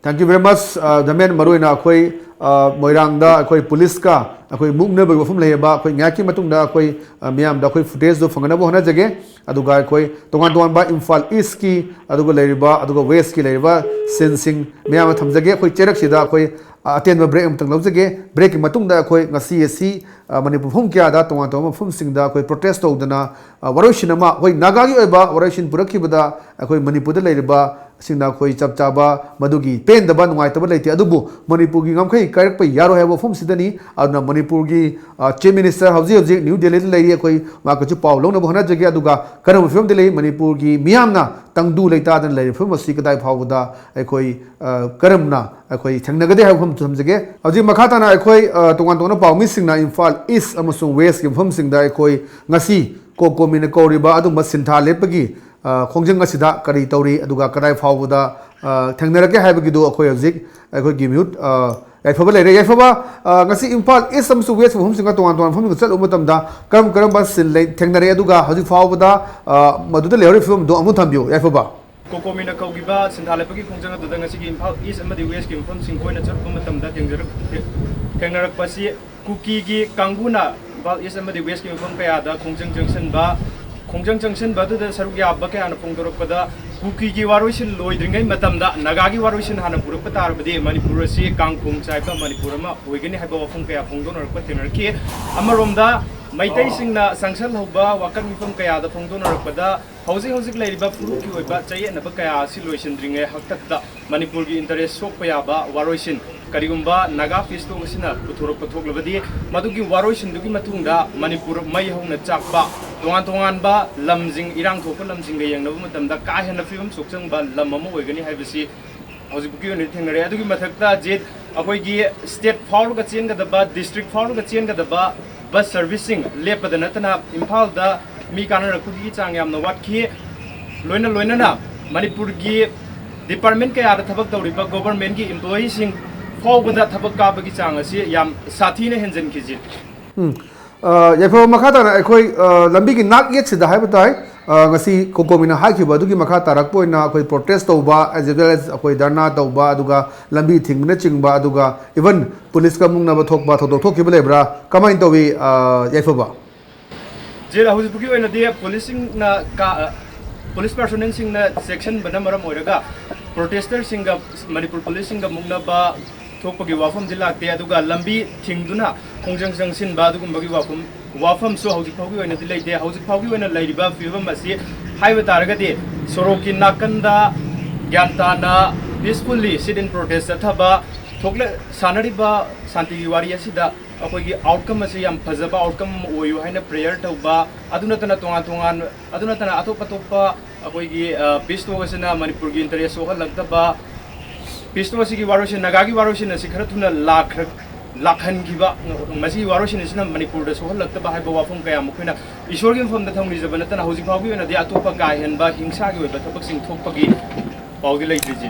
Thank you very much, ꯑ, ꯗꯃꯦꯟ꯫ ꯃꯔꯨꯑꯣꯏꯅ ꯑꯩꯈꯣꯏ, ꯑ, ꯃꯣꯏꯔꯥꯡꯗ ꯑꯩꯈꯣꯏ ꯄꯨꯂꯤꯁꯀ ꯑꯩꯈꯣꯏ ꯃꯨꯛꯅꯕꯒꯤ ꯋꯥꯐꯝ ꯂꯩꯌꯦꯕ꯫ ꯑꯩꯈꯣꯏ ꯉꯥꯏꯍꯥꯛꯀꯤ ꯃꯇꯨꯡꯗ ꯑꯩꯈꯣꯏ, ꯑ, ꯃꯤꯌꯥꯝꯗ ꯑꯩꯈꯣꯏ ꯐꯨꯇꯦꯖꯇꯨ ꯐꯪꯅꯕ ꯍꯣꯠꯅꯖꯒꯦ꯫ ꯑꯗꯨꯒ ꯑꯩꯈꯣꯏ ꯇꯣꯉꯥꯟ ꯇꯣꯉꯥꯟꯕ ꯏꯝꯐꯥꯜ ꯏꯁꯀꯤ, ꯑꯗꯨꯒ ꯂꯩꯔꯤꯕ, ꯑꯗꯨꯒ ꯋꯦꯁꯀꯤ ꯂꯩꯔꯤꯕ ꯁꯤꯟꯁꯤꯡ ꯃꯌꯥꯝ ꯑꯃ ꯊꯝꯖꯒꯦ꯫ ꯑꯩꯈꯣꯏ ꯆꯩꯔꯛꯁꯤꯗ ꯑꯩꯈꯣꯏ, ꯑ, ꯑꯇꯦꯟꯕ ꯕ꯭ꯔꯦꯛ ꯑꯃꯇꯪ ꯂꯧꯖꯒꯦ꯫ ꯕ꯭ꯔꯦꯛꯀꯤ ꯃꯇꯨꯡꯗ ꯑꯩꯈꯣꯏ ꯉꯁꯤ ꯑꯁꯤ, ꯑ, ꯃꯅꯤꯄꯨꯔ ꯃꯐꯝ ꯀꯌꯥꯗ ꯇꯣꯉꯥꯟ ꯇꯣꯉꯥꯟꯕ ꯃꯐꯝꯁꯤꯡꯗ ꯑꯩꯈꯣꯏ ꯄ꯭ꯔꯣꯇꯦꯁ ꯇꯧꯗꯅ, ꯑ, ꯋꯥꯔꯣꯏꯁꯤꯟ ꯑꯃ, ꯑꯩꯈꯣꯏ ꯅꯥꯒꯥꯒꯤ ꯑꯣꯏꯕ ꯋꯥꯔꯣꯏꯁꯤꯟ ꯄꯨꯔꯛꯈꯤꯕꯗ ꯑꯩꯈꯣꯏ ꯃꯅꯤꯄꯨꯔꯗ ꯂꯩꯔꯤꯕ ꯁꯤꯡꯅ ꯑꯩꯈꯣꯏ ꯆꯞ ꯆꯥꯕ ꯃꯗꯨꯒꯤ ꯄꯦꯟꯗꯕ, ꯅꯨꯡꯉꯥꯏꯇꯕ ꯂꯩꯇꯦ꯫ ꯑꯗꯨꯕꯨ ꯃꯅꯤꯄꯨꯔꯒꯤ ꯉꯝꯈꯩ ꯀꯥꯏꯔꯛꯄ ꯌꯥꯔꯣꯏ ꯍꯥꯏꯕ ꯋꯥꯐꯝꯁꯤꯗꯅꯤ꯫ ꯑꯗꯨꯅ ꯃꯅꯤꯄꯨꯔꯒꯤ, ꯑ, ꯆꯤꯐ ꯃꯤꯅꯤꯁꯇꯔ ꯍꯧꯖꯤꯛ ꯍꯧꯖꯤꯛ ꯅ꯭ꯌꯨ ꯗꯦꯜꯂꯤꯗ ꯂꯩꯔꯤ꯫ ꯑꯩꯈꯣꯏ ꯃꯍꯥꯛꯀꯁꯨ ꯄꯥꯎ ꯂꯧꯅꯕ ꯍꯣꯠꯅꯖꯒꯦ꯫ ꯑꯗꯨꯒ ꯀꯔꯝꯕ ꯐꯤꯕꯝꯗ ꯂꯩ, ꯃꯅꯤꯄꯨꯔꯒꯤ ꯃꯤꯌꯥꯝꯅ ꯇꯪꯗꯨ ꯂꯩꯇꯥꯗꯅ ꯂꯩꯔꯤꯕ ꯐꯤꯕꯝ ꯑꯁꯤ ꯀꯗꯥꯏ ꯐꯥꯎꯕꯗ ꯑꯩꯈꯣꯏ, ꯑ, ꯀꯔꯝꯅ ꯑꯩꯈꯣꯏ ꯊꯦꯡꯅꯒꯗꯦ ꯍꯥꯏꯕ ꯋꯥꯐꯝ ꯊꯝꯖꯒꯦ꯫ ꯍꯧꯖꯤꯛ ꯃꯈꯥ ꯇꯥꯅ ꯑꯩꯈꯣꯏ, ꯑ, ꯇꯣꯉꯥꯟ ꯇꯣꯉꯥꯟꯕ ꯄꯥꯎꯃꯤꯁꯤꯡꯅ ꯏꯝꯐꯥꯜ ꯏꯁ ꯑꯃꯁꯨꯡ ꯋꯦꯁꯀꯤ ꯃꯐꯝꯁꯤꯡꯗ ꯑꯩꯈꯣꯏ ꯉꯁꯤ ꯀꯣꯀꯣꯃꯤꯅ ꯀꯧꯔꯤꯕ ꯑꯗꯨꯒꯨꯝꯕ ꯁꯤꯟꯊꯥ ꯂꯦꯞꯄꯒꯤ ꯑ, ꯈꯣꯡꯖꯪ ꯑꯁꯤꯗ ꯀꯔꯤ ꯇꯧꯔꯤ, ꯑꯗꯨꯒ ꯀꯗꯥꯏ ꯐꯥꯎꯕꯗ, ꯑ, ꯊꯦꯡꯅꯔꯛꯀꯦ ꯍꯥꯏꯕꯒꯤꯗꯨ ꯑꯩꯈꯣꯏ ꯍꯧꯖꯤꯛ ꯑꯩꯈꯣꯏꯒꯤ ꯃꯤꯍꯨꯠ, ꯑ, ꯌꯥꯏꯐꯕ ꯂꯩꯔꯦ꯫ ꯌꯥꯏꯐꯕ, ꯑ, ꯉꯁꯤ ꯏꯝꯐꯥꯜ ꯏꯁ ꯑꯃꯁꯨꯡ ꯋꯦꯁ ꯃꯐꯝꯁꯤꯡꯒ ꯇꯣꯉꯥꯟ ꯇꯣꯉꯥꯟꯕ ꯃꯐꯝꯁꯤꯡꯗ ꯆꯠꯂꯨꯕ ꯃꯇꯝꯗ ꯀꯔꯝ ꯀꯔꯝꯕ ꯁꯤꯟ ꯂꯩ-, ꯊꯦꯡꯅꯔꯦ, ꯑꯗꯨꯒ ꯍꯧꯖꯤꯛ ꯐꯥꯎꯕꯗ, ꯑ, ꯃꯗꯨꯗ ꯂꯩꯍꯧꯔꯤꯕ ꯐꯤꯕꯝꯗꯨ ꯑꯃꯨꯛ ꯊꯝꯕꯤꯌꯨ, ꯌꯥꯏꯐꯕ꯫ ꯀꯣꯀꯣꯃꯤꯅ ꯀꯧꯈꯤꯕ ꯁꯤꯟꯊꯥ ꯂꯩꯕꯥꯛꯀꯤ ꯈꯣꯡꯖꯪ ꯑꯗꯨꯗ ꯉꯁꯤꯒꯤ ꯏꯝꯐꯥꯜ ꯏꯁ ꯑꯃꯗꯤ ꯋꯦꯁꯀꯤ ꯃꯐꯝꯁꯤꯡ ꯀꯣꯏꯅ ꯆꯠꯄ ꯃꯇꯝꯗ ꯊꯦꯡꯖꯔꯛ-, ꯊꯦꯡꯅꯔꯛꯄ ꯑꯁꯤ ꯀꯨꯀꯤꯒꯤ ꯀꯥꯡꯕꯨꯅ ꯏꯝꯐꯥꯜ ꯏꯁ ꯑꯃꯗꯤ ꯋꯦꯁꯀꯤ ꯃꯐꯝ ꯀꯌꯥꯗ ꯈꯣꯡꯖꯪ ꯆꯪꯁꯤꯟꯕ, ꯈꯣꯡꯖꯪ ꯆꯪꯁꯤꯟꯕ ꯑꯗꯨꯗ ꯁꯔꯨꯛ ꯌꯥꯕ ꯀꯌꯥꯅ ꯐꯣꯡꯗꯣꯔꯛꯄꯗ, ꯀꯨꯀꯤꯒꯤ ꯋꯥꯔꯣꯏꯁꯤꯟ ꯂꯣꯏꯗ꯭ꯔꯤꯉꯩ ꯃꯇꯝꯗ ꯅꯥꯒꯥꯒꯤ ꯋꯥꯔꯣꯏꯁꯤꯟ ꯍꯥꯟꯅ ꯄꯨꯔꯛꯄ ꯇꯥꯔꯕꯗꯤ ꯃꯅꯤꯄꯨꯔ ꯑꯁꯤ ꯀꯥꯡꯈꯣꯡ ꯆꯥꯏꯕ ꯃꯅꯤꯄꯨꯔ ꯑꯃ ꯑꯣꯏꯒꯅꯤ ꯍꯥꯏꯕ ꯋꯥꯐꯝ ꯀꯌꯥ ꯐꯣꯡꯗꯣꯛꯅꯔꯛꯄ ꯊꯦꯡꯅꯔꯛꯈꯤ꯫ ꯑꯃꯔꯣꯝꯗ ꯃꯩꯇꯩꯁꯤꯡꯅ ꯆꯪꯁꯤꯜꯍꯧꯕ ꯋꯥꯀꯠ ꯃꯤꯐꯝ ꯀꯌꯥꯗ ꯐꯣꯡꯗꯣꯛꯅꯔꯛꯄꯗ, ꯍꯧꯖꯤꯛ ꯍꯧꯖꯤꯛ ꯂꯩꯔꯤꯕ ꯐꯨꯔꯨꯞꯀꯤ ꯑꯣꯏꯕ ꯆꯌꯦꯠꯅꯕ ꯀꯌꯥ ꯑꯁꯤ ꯂꯣꯏꯁꯤꯟꯗ꯭ꯔꯤꯉꯩ ꯍꯥꯛꯇꯛꯇ ꯃꯅꯤꯄꯨꯔꯒꯤ ꯏꯟꯇꯔꯦꯁ ꯁꯣꯛꯄ ꯌꯥꯕ ꯋꯥꯔꯣꯏꯁꯤꯟ, ꯀꯔꯤꯒꯨꯝꯕ ꯅꯥꯒꯥ ꯄꯤꯁ ꯇꯣꯛ ꯑꯁꯤꯅ ꯄꯨꯊꯣꯔꯛꯄ ꯊꯣꯛꯂꯕꯗꯤ, ꯃꯗꯨꯒꯤ ꯋꯥꯔꯣꯏꯁꯤꯟꯗꯨꯒꯤ ꯃꯇꯨꯡꯗ ꯃꯅꯤꯄꯨꯔ ꯃꯩ ꯍꯧꯅ ꯆꯥꯛꯄ, ꯇꯣꯉꯥꯟ ꯇꯣꯉꯥꯟꯕ ꯂꯝꯁꯤꯡ, ꯏꯔꯥꯡ ꯊꯣꯛꯄ ꯂꯝꯁꯤꯡꯒ ꯌꯦꯡꯅꯕ ꯃꯇꯝꯗ ꯀꯥ ꯍꯦꯟꯅ ꯐꯤꯕꯝ ꯁꯣꯛꯆꯟꯕ ꯂꯝ ꯑꯃ ꯑꯣꯏꯒꯅꯤ ꯍꯥꯏꯕꯁꯤ ꯍꯧꯖꯤꯛ ꯐꯥꯎꯒꯤ ꯑꯣꯏꯅꯗꯤ ꯊꯦꯡꯅꯔꯦ꯫ ꯑꯗꯨꯒꯤ ꯃꯊꯛꯇ ꯖꯤꯠ ꯑꯩꯈꯣꯏꯒꯤ ꯁ꯭ꯇꯦꯠ ꯐꯥꯎꯔꯒ ꯆꯦꯟꯒꯗꯕ, ꯗꯤꯁꯇ꯭ꯔꯤꯛ ꯐꯥꯎꯔꯒ ꯆꯦꯟꯒꯗꯕ ꯕꯁ ꯁꯔꯚꯤꯁꯁꯤꯡ ꯂꯦꯞꯄꯗ ꯅꯠꯇꯅ ꯏꯝꯐꯥꯜꯗ ꯃꯤ ꯀꯥꯅꯔꯛꯄꯒꯤ ꯆꯥꯡ ꯌꯥꯝꯅ ꯋꯥꯠꯈꯤ꯫ ꯂꯣꯏꯅ ꯂꯣꯏꯅꯅ ꯃꯅꯤꯄꯨꯔꯒꯤ ꯗꯤꯄꯥꯔꯠꯃꯦꯟ ꯀꯌꯥꯗ ꯊꯕꯛ ꯇꯧꯔꯤꯕ ꯒꯣꯚꯔꯟꯃꯦꯟꯠꯀꯤ ꯏꯝꯄ꯭ꯂꯣꯌꯤꯁꯤꯡ ꯐꯥꯎꯕꯗ ꯊꯕꯛ ꯀꯥꯕꯒꯤ ꯆꯥꯡ ꯑꯁꯤ ꯌꯥꯝ ꯁꯥꯊꯤꯅ ꯍꯦꯟꯖꯟꯈꯤꯁꯤ꯫ ꯎꯝ꯫ ꯑ, ꯌꯥꯏꯐꯕ, ꯃꯈꯥ ꯇꯥꯅ ꯑꯩꯈꯣꯏ, ꯑ, ꯂꯝꯕꯤꯒꯤ ꯅꯥꯛ ꯌꯦꯠꯁꯤꯗ ꯍꯥꯏꯕ ꯇꯥꯏ, ꯑ, ꯉꯁꯤ ꯀꯣꯀꯣꯃꯤꯅ ꯍꯥꯏꯈꯤꯕ ꯑꯗꯨꯒꯤ ꯃꯈꯥ ꯇꯥꯔꯛꯄ ꯑꯣꯏꯅ ꯑꯩꯈꯣꯏ ꯄ꯭ꯔꯣꯇꯦꯁ ꯇꯧꯕ, as well as ꯑꯩꯈꯣꯏ ꯙꯔꯅꯥ ꯇꯧꯕ, ꯑꯗꯨꯒ ꯂꯝꯕꯤ ꯊꯤꯡꯕꯅꯆꯤꯡꯕ, ꯑꯗꯨꯒ even ꯄꯨꯂꯤꯁꯀ ꯃꯨꯛꯅꯕ ꯊꯣꯛꯄ ꯊꯧꯗꯣꯛ ꯊꯣꯛꯈꯤꯕ ꯂꯩꯕ꯭ꯔꯥ? ꯀꯃꯥꯏꯅ ꯇꯧꯏ, ꯑ, ꯌꯥꯏꯐꯕ? ꯖꯤꯠ, ꯍꯧꯖꯤꯛ ꯐꯥꯎꯒꯤ ꯑꯣꯏꯅꯗꯤ ꯄꯨꯂꯤꯁꯁꯤꯡꯅ ꯀꯥ-, ꯑ, ꯄꯨꯂꯤꯁ ꯄꯥꯔꯁꯣꯅꯦꯜꯁꯤꯡꯅ ꯆꯦꯛꯁꯤꯟꯕꯅ ꯃꯔꯝ ꯑꯣꯏꯔꯒ ꯄ꯭ꯔꯣꯇꯦꯁꯇꯔꯁꯤꯡꯒ ꯃꯅꯤꯄꯨꯔ ꯄꯨꯂꯤꯁꯁꯤꯡꯒ ꯃꯨꯛꯅꯕ ꯊꯣꯛꯄꯒꯤ ꯋꯥꯐꯝꯗꯤ ꯂꯥꯛꯇꯦ꯫ ꯑꯗꯨꯒ ꯂꯝꯕꯤ ꯊꯤꯡꯗꯨꯅ ꯈꯣꯡꯖꯪ ꯆꯪꯁꯤꯟꯕ ꯑꯗꯨꯒꯨꯝꯕꯒꯤ ꯋꯥꯐꯝ, ꯋꯥꯐꯝꯁꯨ ꯍꯧꯖꯤꯛ ꯐꯥꯎꯒꯤ ꯑꯣꯏꯅꯗꯤ ꯂꯩꯇꯦ꯫ ꯍꯧꯖꯤꯛ ꯐꯥꯎꯒꯤ ꯑꯣꯏꯅ ꯂꯩꯔꯤꯕ ꯐꯤꯕꯝ ꯑꯁꯤ ꯍꯥꯏꯕ ꯇꯥꯔꯒꯗꯤ, ꯁꯣꯔꯣꯛꯀꯤ ꯅꯥꯀꯟꯗ ꯒ꯭ꯌꯥꯟ ꯇꯥꯅ peacefully sit in protest ꯆꯠꯊꯕ, ꯊꯣꯛꯂ-, ꯁꯥꯟꯅꯔꯤꯕ ꯁꯥꯟꯇꯤꯒꯤ ꯋꯥꯔꯤ ꯑꯁꯤꯗ ꯑꯩꯈꯣꯏꯒꯤ outcome ꯑꯁꯤ ꯌꯥꯝ ꯐꯖꯕ outcome ꯑꯃ ꯑꯣꯏꯌꯨ ꯍꯥꯏꯅ prayer ꯇꯧꯕ, ꯑꯗꯨ ꯅꯠꯇꯅ ꯇꯣꯉꯥꯟ ꯇꯣꯉꯥꯟ, ꯑꯗꯨ ꯅꯠꯇꯅ ꯑꯇꯣꯞ ꯑꯇꯣꯞꯄ ꯑꯩꯈꯣꯏꯒꯤ, ꯑ, peace talk ꯑꯁꯤꯅ ꯃꯅꯤꯄꯨꯔꯒꯤ interest ꯁꯣꯛꯍꯜꯂꯛꯇꯕ, peace talk ꯑꯁꯤꯒꯤ ꯋꯥꯔꯣꯏꯁꯤꯟ, ꯅꯥꯒꯥꯒꯤ ꯋꯥꯔꯣꯏꯁꯤꯟ ꯑꯁꯤ ꯈꯔ ꯊꯨꯅ ꯂꯥꯛꯈ꯭ꯔ-, ꯂꯥꯛꯍꯟꯈꯤꯕ, ꯃꯁꯤꯒꯤ ꯋꯥꯔꯣꯏꯁꯤꯟ ꯑꯁꯤꯅ ꯃꯅꯤꯄꯨꯔꯗ ꯁꯣꯛꯍꯜꯂꯛꯇꯕ ꯍꯥꯏꯕ ꯋꯥꯐꯝ ꯀꯌꯥ ꯃꯈꯣꯏꯅ ꯏꯁꯣꯔꯒꯤ ꯃꯐꯝꯗ ꯊꯧꯅꯤꯖꯕ ꯅꯠꯇꯅ ꯍꯧꯖꯤꯛ ꯐꯥꯎꯒꯤ ꯑꯣꯏꯅꯗꯤ ꯑꯇꯣꯞꯄ ꯀꯥ ꯍꯦꯟꯕ ꯍꯤꯡꯁꯥꯒꯤ ꯑꯣꯏꯕ ꯊꯕꯛꯁꯤꯡ ꯊꯣꯛꯄꯒꯤ ꯄꯥꯎꯗꯤ ꯂꯩꯇ꯭ꯔꯤꯁꯦ꯫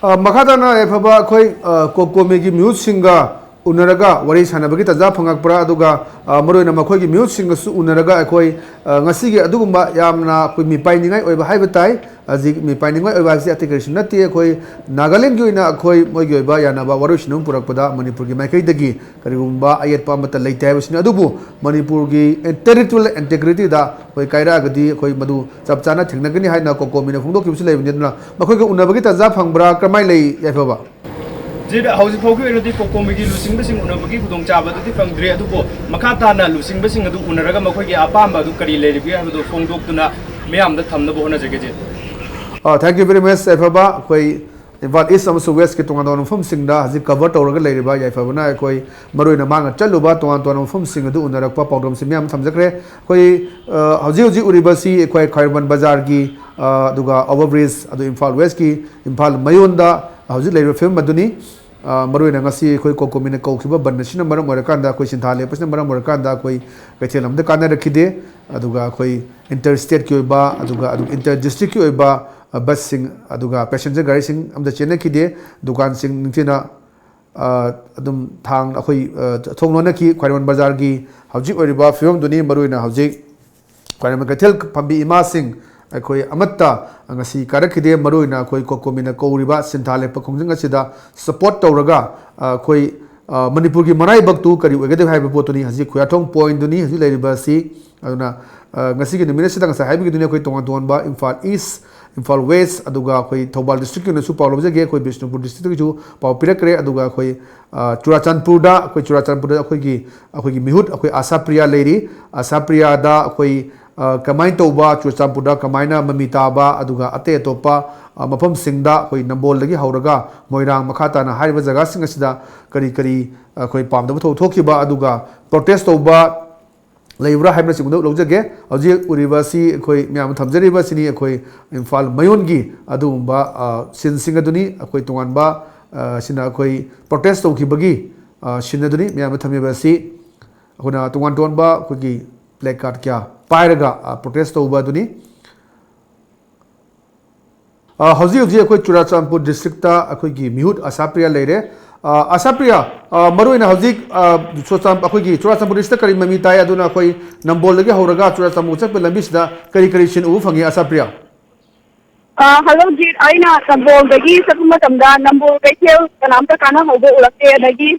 ꯑ, ꯃꯈꯥ ꯇꯥꯅ ꯌꯥꯏꯐꯕ ꯑꯩꯈꯣꯏ, ꯑ, ꯀꯣꯀꯣꯃꯤꯒꯤ ꯃꯤꯍꯨꯠꯁꯤꯡꯒ ꯎꯅꯔꯒ ꯋꯥꯔꯤ ꯁꯥꯟꯅꯕꯒꯤ ꯇꯥꯟꯖꯥ ꯐꯪꯉꯛꯄ꯭ꯔꯥ? ꯑꯗꯨꯒ, ꯑ, ꯃꯔꯨꯑꯣꯏꯅ ꯃꯈꯣꯏꯒꯤ ꯃꯤꯍꯨꯠꯁꯤꯡꯒꯁꯨ ꯎꯅꯔꯒ ꯑꯩꯈꯣꯏ, ꯑ, ꯉꯁꯤꯒꯤ ꯑꯗꯨꯒꯨꯝꯕ ꯌꯥꯝꯅ ꯑꯩꯈꯣꯏ ꯃꯤꯄꯥꯏꯅꯤꯡꯉꯥꯏ ꯑꯣꯏꯕ ꯍꯥꯏꯕ ꯇꯥꯏ꯫ ꯍꯧꯖꯤꯛ ꯃꯤꯄꯥꯏꯅꯤꯡꯉꯥꯏ ꯑꯣꯏꯕ ꯍꯥꯏꯕꯁꯤ ꯑꯇꯩ ꯀꯔꯤꯁꯨ ꯅꯠꯇꯦ꯫ ꯑꯩꯈꯣꯏ ꯅꯥꯒꯥꯂꯦꯟꯒꯤ ꯑꯣꯏꯅ ꯑꯩꯈꯣꯏ ꯃꯣꯏꯒꯤ ꯑꯣꯏꯕ ꯌꯥꯅꯕ ꯋꯥꯔꯣꯏꯁꯤꯟ ꯑꯃ ꯄꯨꯔꯛꯄꯗ ꯃꯅꯤꯄꯨꯔꯒꯤ ꯃꯥꯏꯀꯩꯗꯒꯤ ꯀꯔꯤꯒꯨꯝꯕ ꯑꯌꯦꯠꯄ ꯑꯃꯠꯇ ꯂꯩꯇꯦ ꯍꯥꯏꯕꯁꯤꯅꯤ꯫ ꯑꯗꯨꯕꯨ ꯃꯅꯤꯄꯨꯔꯒꯤ territorial integrityꯗ ꯑꯩꯈꯣꯏ ꯀꯥꯏꯔꯛꯑꯒꯗꯤ ꯑꯩꯈꯣꯏ ꯃꯗꯨ ꯆꯞ ꯆꯥꯅ ꯊꯦꯡꯅꯒꯅꯤ ꯍꯥꯏꯅ ꯀꯣꯀꯣꯃꯤꯅ ꯐꯣꯡꯗꯣꯛꯈꯤꯕꯁꯨ ꯂꯩꯕꯅꯤ꯫ ꯑꯗꯨꯅ ꯃꯈꯣꯏꯒ ꯎꯅꯕꯒꯤ ꯇꯥꯟꯖꯥ ꯐꯪꯕ꯭ꯔꯥ? ꯀꯔꯝꯍꯥꯏꯅ ꯂꯩ, ꯌꯥꯏꯐꯕ? ꯖꯤꯗ ꯍꯧꯖꯤꯛ ꯐꯥꯎꯒꯤ ꯑꯣꯏꯅꯗꯤ ꯀꯣꯀꯣꯃꯤꯒꯤ ꯂꯨꯆꯤꯡꯕꯁꯤꯡ ꯎꯅꯕꯒꯤ ꯈꯨꯗꯣꯡꯆꯥꯕꯗꯨꯗꯤ ꯐꯪꯗ꯭ꯔꯤ, ꯑꯗꯨꯕꯨ ꯃꯈꯥ ꯇꯥꯅ ꯂꯨꯆꯤꯡꯕꯁꯤꯡ ꯑꯗꯨ ꯎꯅꯔꯒ ꯃꯈꯣꯏꯒꯤ ꯑꯄꯥꯝꯕ ꯑꯗꯨ ꯀꯔꯤ ꯂꯩꯔꯤꯕꯒꯦ ꯍꯥꯏꯕꯗꯨ ꯐꯣꯡꯗꯣꯛꯇꯨꯅ ꯃꯤꯌꯥꯝꯗ ꯊꯝꯅꯕ ꯍꯣꯠꯅꯖꯒꯦ, ꯖꯤ꯫ ꯑ, thank you very much, ꯌꯥꯏꯐꯕ꯫ ꯑꯩꯈꯣꯏ ꯏꯝꯐꯥꯜ ꯏꯁ ꯑꯃꯁꯨꯡ ꯋꯦꯁꯀꯤ ꯇꯣꯉꯥꯟ ꯇꯣꯉꯥꯟꯕ ꯃꯐꯝꯁꯤꯡꯗ ꯍꯧꯖꯤꯛ cover ꯇꯧꯔꯒ ꯂꯩꯔꯤꯕ ꯌꯥꯏꯐꯕꯅ ꯑꯩꯈꯣꯏ ꯃꯔꯨꯑꯣꯏꯅ ꯃꯥꯅ ꯆꯠꯂꯨꯕ ꯇꯣꯉꯥꯟ ꯇꯣꯉꯥꯟꯕ ꯃꯐꯝꯁꯤꯡ ꯑꯗꯨ ꯎꯅꯔꯛꯄ ꯄꯥꯎꯗꯝꯁꯤꯡ ꯃꯌꯥꯝ ꯊꯝꯖꯈ꯭ꯔꯦ꯫ ꯑꯩꯈꯣꯏ, ꯑ, ꯍꯧꯖꯤꯛ ꯍꯧꯖꯤꯛ ꯎꯔꯤꯕꯁꯤ ꯑꯩꯈꯣꯏ ꯈ꯭ꯋꯥꯏꯔꯝꯕꯟ ꯕꯖꯥꯔꯒꯤ, ꯑ, ꯑꯗꯨꯒ over bridge, ꯑꯗꯨ ꯏꯝꯐꯥꯜ ꯋꯦꯁꯀꯤ ꯏꯝꯐꯥꯜ ꯃꯌꯣꯟꯗ ꯍꯧꯖꯤꯛ ꯂꯩꯔꯤꯕ ꯐꯤꯕꯝ ꯑꯗꯨꯅꯤ꯫ ꯑ, ꯃꯔꯨꯑꯣꯏꯅ ꯉꯁꯤ ꯑꯩꯈꯣꯏ ꯀꯣꯀꯣꯃꯤꯅ ꯀꯧꯈꯤꯕ ꯕꯟ ꯑꯁꯤꯅ ꯃꯔꯝ ꯑꯣꯏꯔꯀꯥꯟꯗ, ꯑꯩꯈꯣꯏ ꯁꯤꯟꯊꯥ ꯂꯦꯞꯄꯁꯤꯅ ꯃꯔꯝ ꯑꯣꯏꯔꯀꯥꯟꯗ ꯑꯩꯈꯣꯏ ꯀꯩꯊꯦꯜ ꯑꯃꯗ ꯀꯥꯟꯅꯔꯛꯈꯤꯗꯦ꯫ ꯑꯗꯨꯒ ꯑꯩꯈꯣꯏ inter stateꯀꯤ ꯑꯣꯏꯕ, ꯑꯗꯨꯒ ꯑꯗꯨꯝ inter districtꯀꯤ ꯑꯣꯏꯕ, ꯑ, ꯕꯁꯁꯤꯡ, ꯑꯗꯨꯒ passenger ꯒꯥꯔꯤꯁꯤꯡ ꯑꯃꯗ ꯆꯦꯟꯅꯈꯤꯗꯦ꯫ ꯗꯨꯀꯥꯟꯁꯤꯡ ꯅꯤꯡꯊꯤꯅ, ꯑ, ꯑꯗꯨꯝ ꯊꯥꯡ, ꯑꯩꯈꯣꯏ, ꯑ, ꯊꯣꯡ ꯂꯣꯟꯅꯈꯤ꯫ ꯈ꯭ꯋꯥꯏꯔꯝꯕꯟ ꯕꯖꯥꯔꯒꯤ ꯍꯧꯖꯤꯛ ꯑꯣꯏꯔꯤꯕ ꯐꯤꯕꯝꯗꯨꯅꯤ꯫ ꯃꯔꯨꯑꯣꯏꯅ ꯍꯧꯖꯤꯛ ꯈ꯭ꯋꯥꯏꯔꯝꯕꯟ ꯀꯩꯊꯦꯜ ꯐꯝꯕꯤ ꯏꯃꯥꯁꯤꯡ ꯑꯩꯈꯣꯏ ꯑꯃꯠꯇ ꯉꯁꯤ ꯀꯥꯔꯛꯈꯤꯗꯦ꯫ ꯃꯔꯨꯑꯣꯏꯅ ꯑꯩꯈꯣꯏ ꯀꯣꯀꯣꯃꯤꯅ ꯀꯧꯔꯤꯕ ꯁꯤꯟꯊꯥ ꯂꯦꯞꯄ ꯈꯣꯡꯖꯪ ꯑꯁꯤꯗ support ꯇꯧꯔꯒ, ꯑ, ꯑꯩꯈꯣꯏ, ꯑ, ꯃꯅꯤꯄꯨꯔꯒꯤ ꯃꯔꯥꯏꯕꯛꯇꯨ ꯀꯔꯤ ꯑꯣꯏꯒꯗꯒꯦ ꯍꯥꯏꯕ ꯄꯣꯠꯇꯨꯅꯤ ꯍꯧꯖꯤꯛ ꯈꯨꯌꯥꯊꯣꯡ pointꯗꯨꯅꯤ ꯍꯧꯖꯤꯛ ꯂꯩꯔꯤꯕ ꯑꯁꯤ꯫ ꯑꯗꯨꯅ, ꯑ, ꯉꯁꯤꯒꯤ ꯅꯨꯃꯤꯠ ꯑꯁꯤꯗ ꯉꯁꯥꯏ ꯍꯥꯏꯕꯤꯈꯤꯗꯨꯅꯤ ꯑꯩꯈꯣꯏ ꯇꯣꯉꯥꯟ ꯇꯣꯉꯥꯟꯕ ꯏꯝꯐꯥꯜ ꯏꯁ, ꯏꯝꯐꯥꯜ ꯋꯦꯁ, ꯑꯗꯨꯒ ꯑꯩꯈꯣꯏ ꯊꯧꯕꯥꯜ districtꯀꯤ ꯑꯣꯏꯅꯁꯨ ꯄꯥꯎ ꯂꯧꯖꯒꯦ, ꯑꯩꯈꯣꯏ ꯕꯤꯁꯅꯨꯄꯨꯔ districtꯇꯒꯤꯁꯨ ꯄꯥꯎ ꯄꯤꯔꯛꯈ꯭ꯔꯦ, ꯑꯗꯨꯒ ꯑꯩꯈꯣꯏ, ꯑ, ꯆꯨꯔꯥꯆꯥꯟꯄꯨꯔꯗ, ꯑꯩꯈꯣꯏ ꯆꯨꯔꯥꯆꯥꯟꯄꯨꯔꯗ ꯑꯩꯈꯣꯏꯒꯤ, ꯑꯩꯈꯣꯏꯒꯤ ꯃꯤꯍꯨꯠ ꯑꯩꯈꯣꯏ ꯑꯁꯥ ꯄ꯭ꯔꯤꯌꯥ ꯂꯩꯔꯤ꯫ ꯑꯁꯥ ꯄ꯭ꯔꯤꯌꯥꯗ ꯑꯩꯈꯣꯏ, ꯑ, ꯀꯃꯥꯏꯅ ꯇꯧꯕ, ꯆꯨꯔꯥꯆꯥꯟꯄꯨꯔꯗ ꯀꯃꯥꯏꯅ ꯃꯃꯤ ꯇꯥꯕ, ꯑꯗꯨꯒ ꯑꯇꯩ ꯑꯇꯣꯞꯄ, ꯑ, ꯃꯐꯝꯁꯤꯡꯗ ꯑꯩꯈꯣꯏ ꯅꯝꯕꯣꯜꯗꯒꯤ ꯍꯧꯔꯒ ꯃꯣꯏꯔꯥꯡ ꯃꯈꯥ ꯇꯥꯅ ꯍꯥꯏꯔꯤꯕ ꯖꯒꯥꯁꯤꯡ ꯑꯁꯤꯗ ꯀꯔꯤ ꯀꯔꯤ ꯑꯩꯈꯣꯏ ꯄꯥꯝꯗꯕ ꯊꯧꯗꯣꯛ ꯊꯣꯛꯈꯤꯕ, ꯑꯗꯨꯒ protest ꯇꯧꯕ ꯂꯩꯕ꯭ꯔꯥ ꯍꯥꯏꯕꯅꯆꯤꯡꯕꯗꯨ ꯂꯧꯖꯒꯦ꯫ ꯍꯧꯖꯤꯛ ꯎꯔꯤꯕ ꯑꯁꯤ ꯑꯩꯈꯣꯏ ꯃꯌꯥꯝ ꯊꯝꯖꯔꯤꯕ ꯑꯁꯤꯅꯤ ꯑꯩꯈꯣꯏ ꯏꯝꯐꯥꯜ ꯃꯌꯣꯟꯒꯤ ꯑꯗꯨꯒꯨꯝꯕ, ꯑ, sceneꯁꯤꯡ ꯑꯗꯨꯅꯤ꯫ ꯑꯩꯈꯣꯏ ꯇꯣꯉꯥꯟꯕ, ꯑ, ꯁꯤꯅ ꯑꯩꯈꯣꯏ protest ꯇꯧꯈꯤꯕꯒꯤ, ꯑ, ꯁꯤꯟ ꯑꯗꯨꯅꯤ ꯃꯌꯥꯝꯗ ꯊꯝꯃꯤꯕ ꯑꯁꯤ꯫ ꯑꯩꯈꯣꯏꯅ ꯇꯣꯉꯥꯟ ꯇꯣꯉꯥꯟꯕ ꯑꯩꯈꯣꯏꯒꯤ placard ꯀꯌꯥ ꯄꯥꯏꯔꯒ, ꯑ, protest ꯇꯧꯕ ꯑꯗꯨꯅꯤ꯫ ꯑ, ꯍꯧꯖꯤꯛ ꯍꯧꯖꯤꯛ ꯑꯩꯈꯣꯏ ꯆꯨꯔꯥꯆꯥꯟꯄꯨꯔ district ꯇ ꯑꯩꯈꯣꯏꯒꯤ ꯃꯤꯍꯨꯠ ꯑꯁꯥꯄ꯭ꯔꯤꯌꯥ ꯂꯩꯔꯦ꯫ ꯑ, ꯑꯁꯥꯄ꯭ꯔꯤꯌꯥ, ꯑ, ꯃꯔꯨꯑꯣꯏꯅ ꯍꯧꯖꯤꯛ, ꯑ, ꯆꯨꯔꯥꯆꯥꯟ-, ꯑꯩꯈꯣꯏꯒꯤ ꯆꯨꯔꯥꯆꯥꯟꯄꯨꯔ district ꯇ ꯀꯔꯤ ꯃꯃꯤ ꯇꯥꯏ? ꯑꯗꯨꯅ ꯑꯩꯈꯣꯏ ꯅꯝꯕꯣꯜꯗꯒꯤ ꯍꯧꯔꯒ ꯆꯨꯔꯥꯆꯥꯟꯄꯨꯔ ꯆꯠꯄ ꯂꯝꯕꯤꯁꯤꯗ ꯀꯔꯤ ꯀꯔꯤ scene ꯎꯕ ꯐꯪꯉꯤ, ꯑꯁꯥꯄ꯭ꯔꯤꯌꯥ? ꯑ, hello ꯖꯤꯠ, ꯑꯩꯅ ꯅꯝꯕꯣꯜꯗꯒꯤ ꯆꯠꯄ ꯃꯇꯝꯗ ꯅꯝꯕꯣꯜ ꯀꯩꯊꯦꯜ ꯀꯅꯥꯝꯇ ꯀꯥꯟꯅꯍꯧꯕ ꯎꯔꯛꯇꯦ꯫ ꯑꯗꯒꯤ,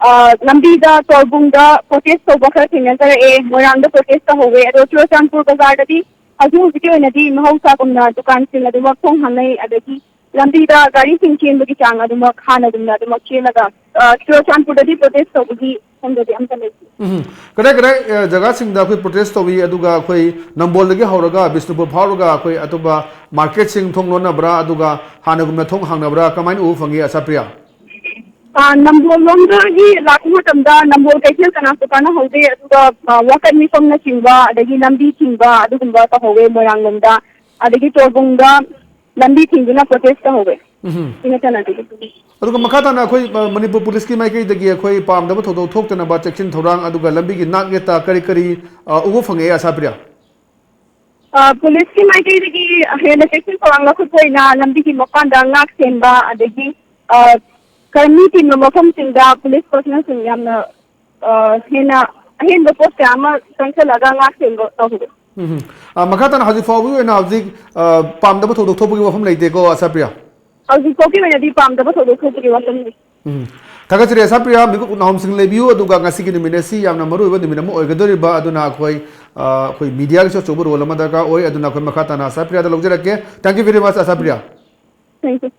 ꯑ, ꯂꯝꯕꯤꯗ ꯇꯣꯔꯕꯨꯡꯗ protest ꯇꯧꯕ ꯈꯔ ꯊꯦꯡꯅꯖꯔꯛꯑꯦ, ꯃꯣꯏꯔꯥꯡꯗ protest ꯇꯧꯍꯧꯋꯦ꯫ ꯑꯗꯣ ꯆꯨꯔꯆꯥꯟꯄꯨꯔ ꯕꯖꯥꯔꯗꯗꯤ ꯍꯧꯖꯤꯛ ꯍꯧꯖꯤꯛꯀꯤ ꯑꯣꯏꯅꯗꯤ ꯃꯍꯧꯁꯥꯒꯨꯝꯅ ꯗꯨꯀꯥꯟꯁꯤꯡ ꯑꯗꯨꯃꯛ ꯊꯣꯡ ꯍꯥꯡꯅꯩ꯫ ꯑꯗꯒꯤ ꯂꯝꯕꯤꯗ ꯒꯥꯔꯤꯁꯤꯡ ꯆꯦꯟꯕꯒꯤ ꯆꯥꯡ ꯑꯗꯨꯃꯛ ꯍꯥꯟꯅꯒꯨꯝꯅ ꯑꯗꯨꯃꯛ ꯆꯦꯜꯂꯒ, ꯑ, ꯆꯨꯔꯆꯥꯟꯄꯨꯔꯗꯗꯤ protest ꯇꯧꯕꯒꯤ ꯁꯣꯝꯗꯗꯤ ꯑꯝꯇ ꯂꯩꯇꯦ꯫ ꯎꯝ꯫ ꯀꯗꯥꯏ ꯀꯗꯥꯏ, ꯑ, ꯖꯒꯥꯁꯤꯡꯗ ꯑꯩꯈꯣꯏ protest ꯇꯧꯏ, ꯑꯗꯨꯒ ꯑꯩꯈꯣꯏ ꯅꯝꯕꯣꯜꯗꯒꯤ ꯍꯧꯔꯒ ꯕꯤꯁꯅꯨꯄꯨꯔ ꯐꯥꯎꯔꯒ ꯑꯩꯈꯣꯏ ꯑꯇꯣꯞꯄ market ꯁꯤꯡ ꯊꯣꯡ ꯂꯣꯟꯅꯕ꯭ꯔꯥ, ꯑꯗꯨꯒ ꯍꯥꯟꯅꯒꯨꯝꯅ ꯊꯣꯡ ꯍꯥꯡꯅꯕ꯭ꯔꯥ, ꯀꯃꯥꯏꯅ ꯎꯕ ꯐꯪꯉꯤ, ꯑꯁꯥꯄ꯭ꯔꯤꯌꯥ? ꯑ, ꯅꯝꯕꯣꯜ ꯂꯣꯝꯗꯒꯤ ꯂꯥꯛꯄ ꯃꯇꯝꯗ ꯅꯝꯕꯣꯜ ꯀꯩꯊꯦꯜ ꯀꯅꯥꯁꯨ ꯀꯥꯟꯅꯍꯧꯗꯦ, ꯑꯗꯨꯒ, ꯑ, ꯋꯥꯀꯠ ꯃꯤꯐꯝꯅꯆꯤꯡꯕ, ꯑꯗꯒꯤ ꯂꯝꯕꯤ ꯊꯤꯡꯕ ꯑꯗꯨꯒꯨꯝꯕ ꯇꯧꯍꯧꯋꯦ ꯃꯣꯏꯔꯥꯡ ꯂꯣꯝꯗ, ꯑꯗꯒꯤ ꯇꯣꯔꯕꯨꯡꯗ ꯂꯝꯕꯤ ꯊꯤꯡꯗꯨꯅ protest ꯇꯧꯍꯧꯋꯦ꯫ ꯎꯝ꯫ ꯁꯤ ꯅꯠꯇꯅꯗꯤ꯫ ꯑꯗꯨꯒ ꯃꯈꯥ ꯇꯥꯅ ꯑꯩꯈꯣꯏ, ꯑ, ꯃꯅꯤꯄꯨꯔ ꯄꯨꯂꯤꯁꯀꯤ ꯃꯥꯏꯀꯩꯗꯒꯤ ꯑꯩꯈꯣꯏ ꯄꯥꯝꯗꯕ ꯊꯧꯗꯣꯛ ꯊꯣꯛꯇꯅꯕ ꯆꯦꯛꯁꯤꯟ ꯊꯧꯔꯥꯡ, ꯑꯗꯨꯒ ꯂꯝꯕꯤꯒꯤ ꯅꯥꯛ ꯌꯦꯠꯇ ꯀꯔꯤ ꯀꯔꯤ, ꯑ, ꯎꯕ ꯐꯪꯉꯛꯑꯦ, ꯑꯁꯥꯄ꯭ꯔꯤꯌꯥ? ꯑ, ꯄꯨꯂꯤꯁꯀꯤ ꯃꯥꯏꯀꯩꯗꯒꯤ ꯍꯦꯟꯅ ꯆꯦꯛꯁꯤꯟ ꯊꯧꯔꯥꯡ ꯂꯧꯈꯠꯄ ꯑꯣꯏꯅ ꯂꯝꯕꯤꯒꯤ ꯃꯄꯥꯟꯗ ꯉꯥꯛ ꯁꯦꯟꯕ, ꯑꯗꯒꯤ, ꯑ, ꯀꯔ-, ꯃꯤ ꯇꯤꯟꯕ ꯃꯐꯝꯁꯤꯡꯗ ꯄꯨꯂꯤꯁ personnel ꯁꯤꯡ ꯌꯥꯝꯅ, ꯑ, ꯍꯦꯟꯅ ꯑꯍꯦꯟꯕ post ꯀꯌꯥ ꯑꯃ ꯆꯪꯁꯤꯜꯂꯒ ꯉꯥꯛ ꯁꯦꯟꯕ ꯇꯧꯍꯧꯋꯤ꯫ ꯎꯝ꯫ ꯑ, ꯃꯈꯥ ꯇꯥꯅ ꯍꯧꯖꯤꯛ ꯐꯥꯎꯕꯒꯤ ꯑꯣꯏꯅ ꯍꯧꯖꯤꯛ, ꯑ, ꯄꯥꯝꯗꯕ ꯊꯧꯗꯣꯛ ꯊꯣꯛꯄꯒꯤ ꯋꯥꯐꯝ ꯂꯩꯇꯦꯀꯣ, ꯑꯁꯥꯄ꯭ꯔꯤꯌꯥ? ꯍꯧꯖꯤꯛ ꯐꯥꯎꯒꯤ ꯑꯣꯏꯅꯗꯤ ꯄꯥꯝꯗꯕ ꯊꯧꯗꯣꯛ ꯊꯣꯛꯄꯒꯤ ꯋꯥꯐꯝ ꯂꯩꯇꯦ꯫ ꯎꯝ꯫ ꯊꯥꯒꯠꯆꯔꯤ ꯑꯁꯥꯄ꯭ꯔꯤꯌꯥ, ꯃꯤꯀꯨꯞ ꯅꯥꯍꯨꯝꯁꯤꯡ ꯂꯩꯕꯤꯌꯨ, ꯑꯗꯨꯒ ꯉꯁꯤꯒꯤ ꯅꯨꯃꯤꯠ ꯑꯁꯤ ꯌꯥꯝꯅ ꯃꯔꯨꯑꯣꯏꯕ ꯅꯨꯃꯤꯠ ꯑꯃ ꯑꯣꯏꯒꯗꯧꯔꯤꯕ ꯑꯗꯨꯅ ꯑꯩꯈꯣꯏ, ꯑ, ꯑꯩꯈꯣꯏ media ꯒꯤꯁꯨ ꯑꯆꯧꯕ role ꯑꯃ ꯗꯔꯀꯥꯔ ꯑꯣꯏ, ꯑꯗꯨꯅ ꯑꯩꯈꯣꯏ ꯃꯈꯥ ꯇꯥꯅ ꯑꯁꯥꯄ꯭ꯔꯤꯌꯥꯗ ꯂꯧꯖꯔꯛꯀꯦ꯫ Thank you very much, ꯑꯁꯥꯄ꯭ꯔꯤꯌꯥ꯫ Thank you.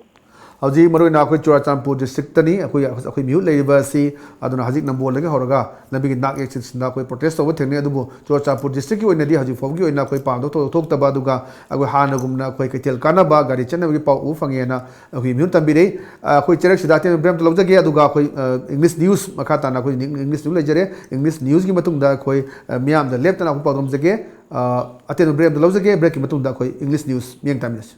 ꯍꯧꯖꯤꯛ ꯃꯔꯨꯑꯣꯏꯅ ꯑꯩꯈꯣꯏ ꯆꯨꯔꯥꯆꯥꯟꯄꯨꯔ district ꯇꯅꯤ, ꯑꯩꯈꯣꯏ, ꯑꯩꯈꯣꯏ ꯃꯤꯍꯨꯠ ꯂꯩꯔꯤꯕ ꯑꯁꯤ꯫ ꯑꯗꯨꯅ ꯍꯧꯖꯤꯛ ꯅꯝꯕꯣꯜꯗꯒꯤ ꯍꯧꯔꯒ ꯂꯝꯕꯤꯒꯤ ꯅꯥꯛ ꯌꯦꯠꯁꯤꯡꯁꯤꯗ ꯑꯩꯈꯣꯏ protest ꯇꯧꯕ ꯊꯦꯡꯅꯩ, ꯑꯗꯨꯕꯨ ꯆꯨꯔꯥꯆꯥꯟꯄꯨꯔ district ꯀꯤ ꯑꯣꯏꯅꯗꯤ ꯍꯧꯖꯤꯛ ꯐꯥꯎꯕꯒꯤ ꯑꯣꯏꯅ ꯑꯩꯈꯣꯏ ꯄꯥꯝꯗꯕ ꯊꯧꯗꯣꯛ ꯊꯣꯛꯇꯕ, ꯑꯗꯨꯒ ꯑꯩꯈꯣꯏ ꯍꯥꯟꯅꯒꯨꯝꯅ ꯑꯩꯈꯣꯏ ꯀꯩꯊꯦꯜ ꯀꯥꯟꯅꯕ ꯒꯥꯔꯤ ꯆꯠꯅꯕꯒꯤ ꯄꯥꯎ ꯎꯕ ꯐꯪꯉꯦꯅ ꯑꯩꯈꯣꯏ ꯃꯤꯍꯨꯠ ꯇꯝꯕꯤꯔꯛꯏ꯫ ꯑ, ꯑꯩꯈꯣꯏ ꯆꯩꯔꯛꯁꯤꯗ ꯑꯇꯦꯟꯕ break ꯑꯝꯇ ꯂꯧꯖꯒꯦ, ꯑꯗꯨꯒ ꯑꯩꯈꯣꯏ, ꯑ, English news ꯃꯈꯥ ꯇꯥꯅ ꯑꯩꯈꯣꯏ English news ꯂꯩꯖꯔꯦ꯫ English news ꯀꯤ ꯃꯇꯨꯡꯗ ꯑꯩꯈꯣꯏ, ꯑ, ꯃꯤꯌꯥꯝꯗ ꯂꯦꯞꯇꯅ ꯑꯩꯈꯣꯏ ꯄꯥꯎꯗꯝ ꯇꯝꯖꯒꯦ꯫ ꯑ, ꯑꯇꯦꯟꯕ break ꯑꯝꯇ ꯂꯧꯖꯒꯦ, break ꯀꯤ ꯃꯇꯨꯡꯗ ꯑꯩꯈꯣꯏ English news ꯃꯤꯠꯌꯦꯡ ꯇꯥꯃꯤꯟꯅꯁꯤ꯫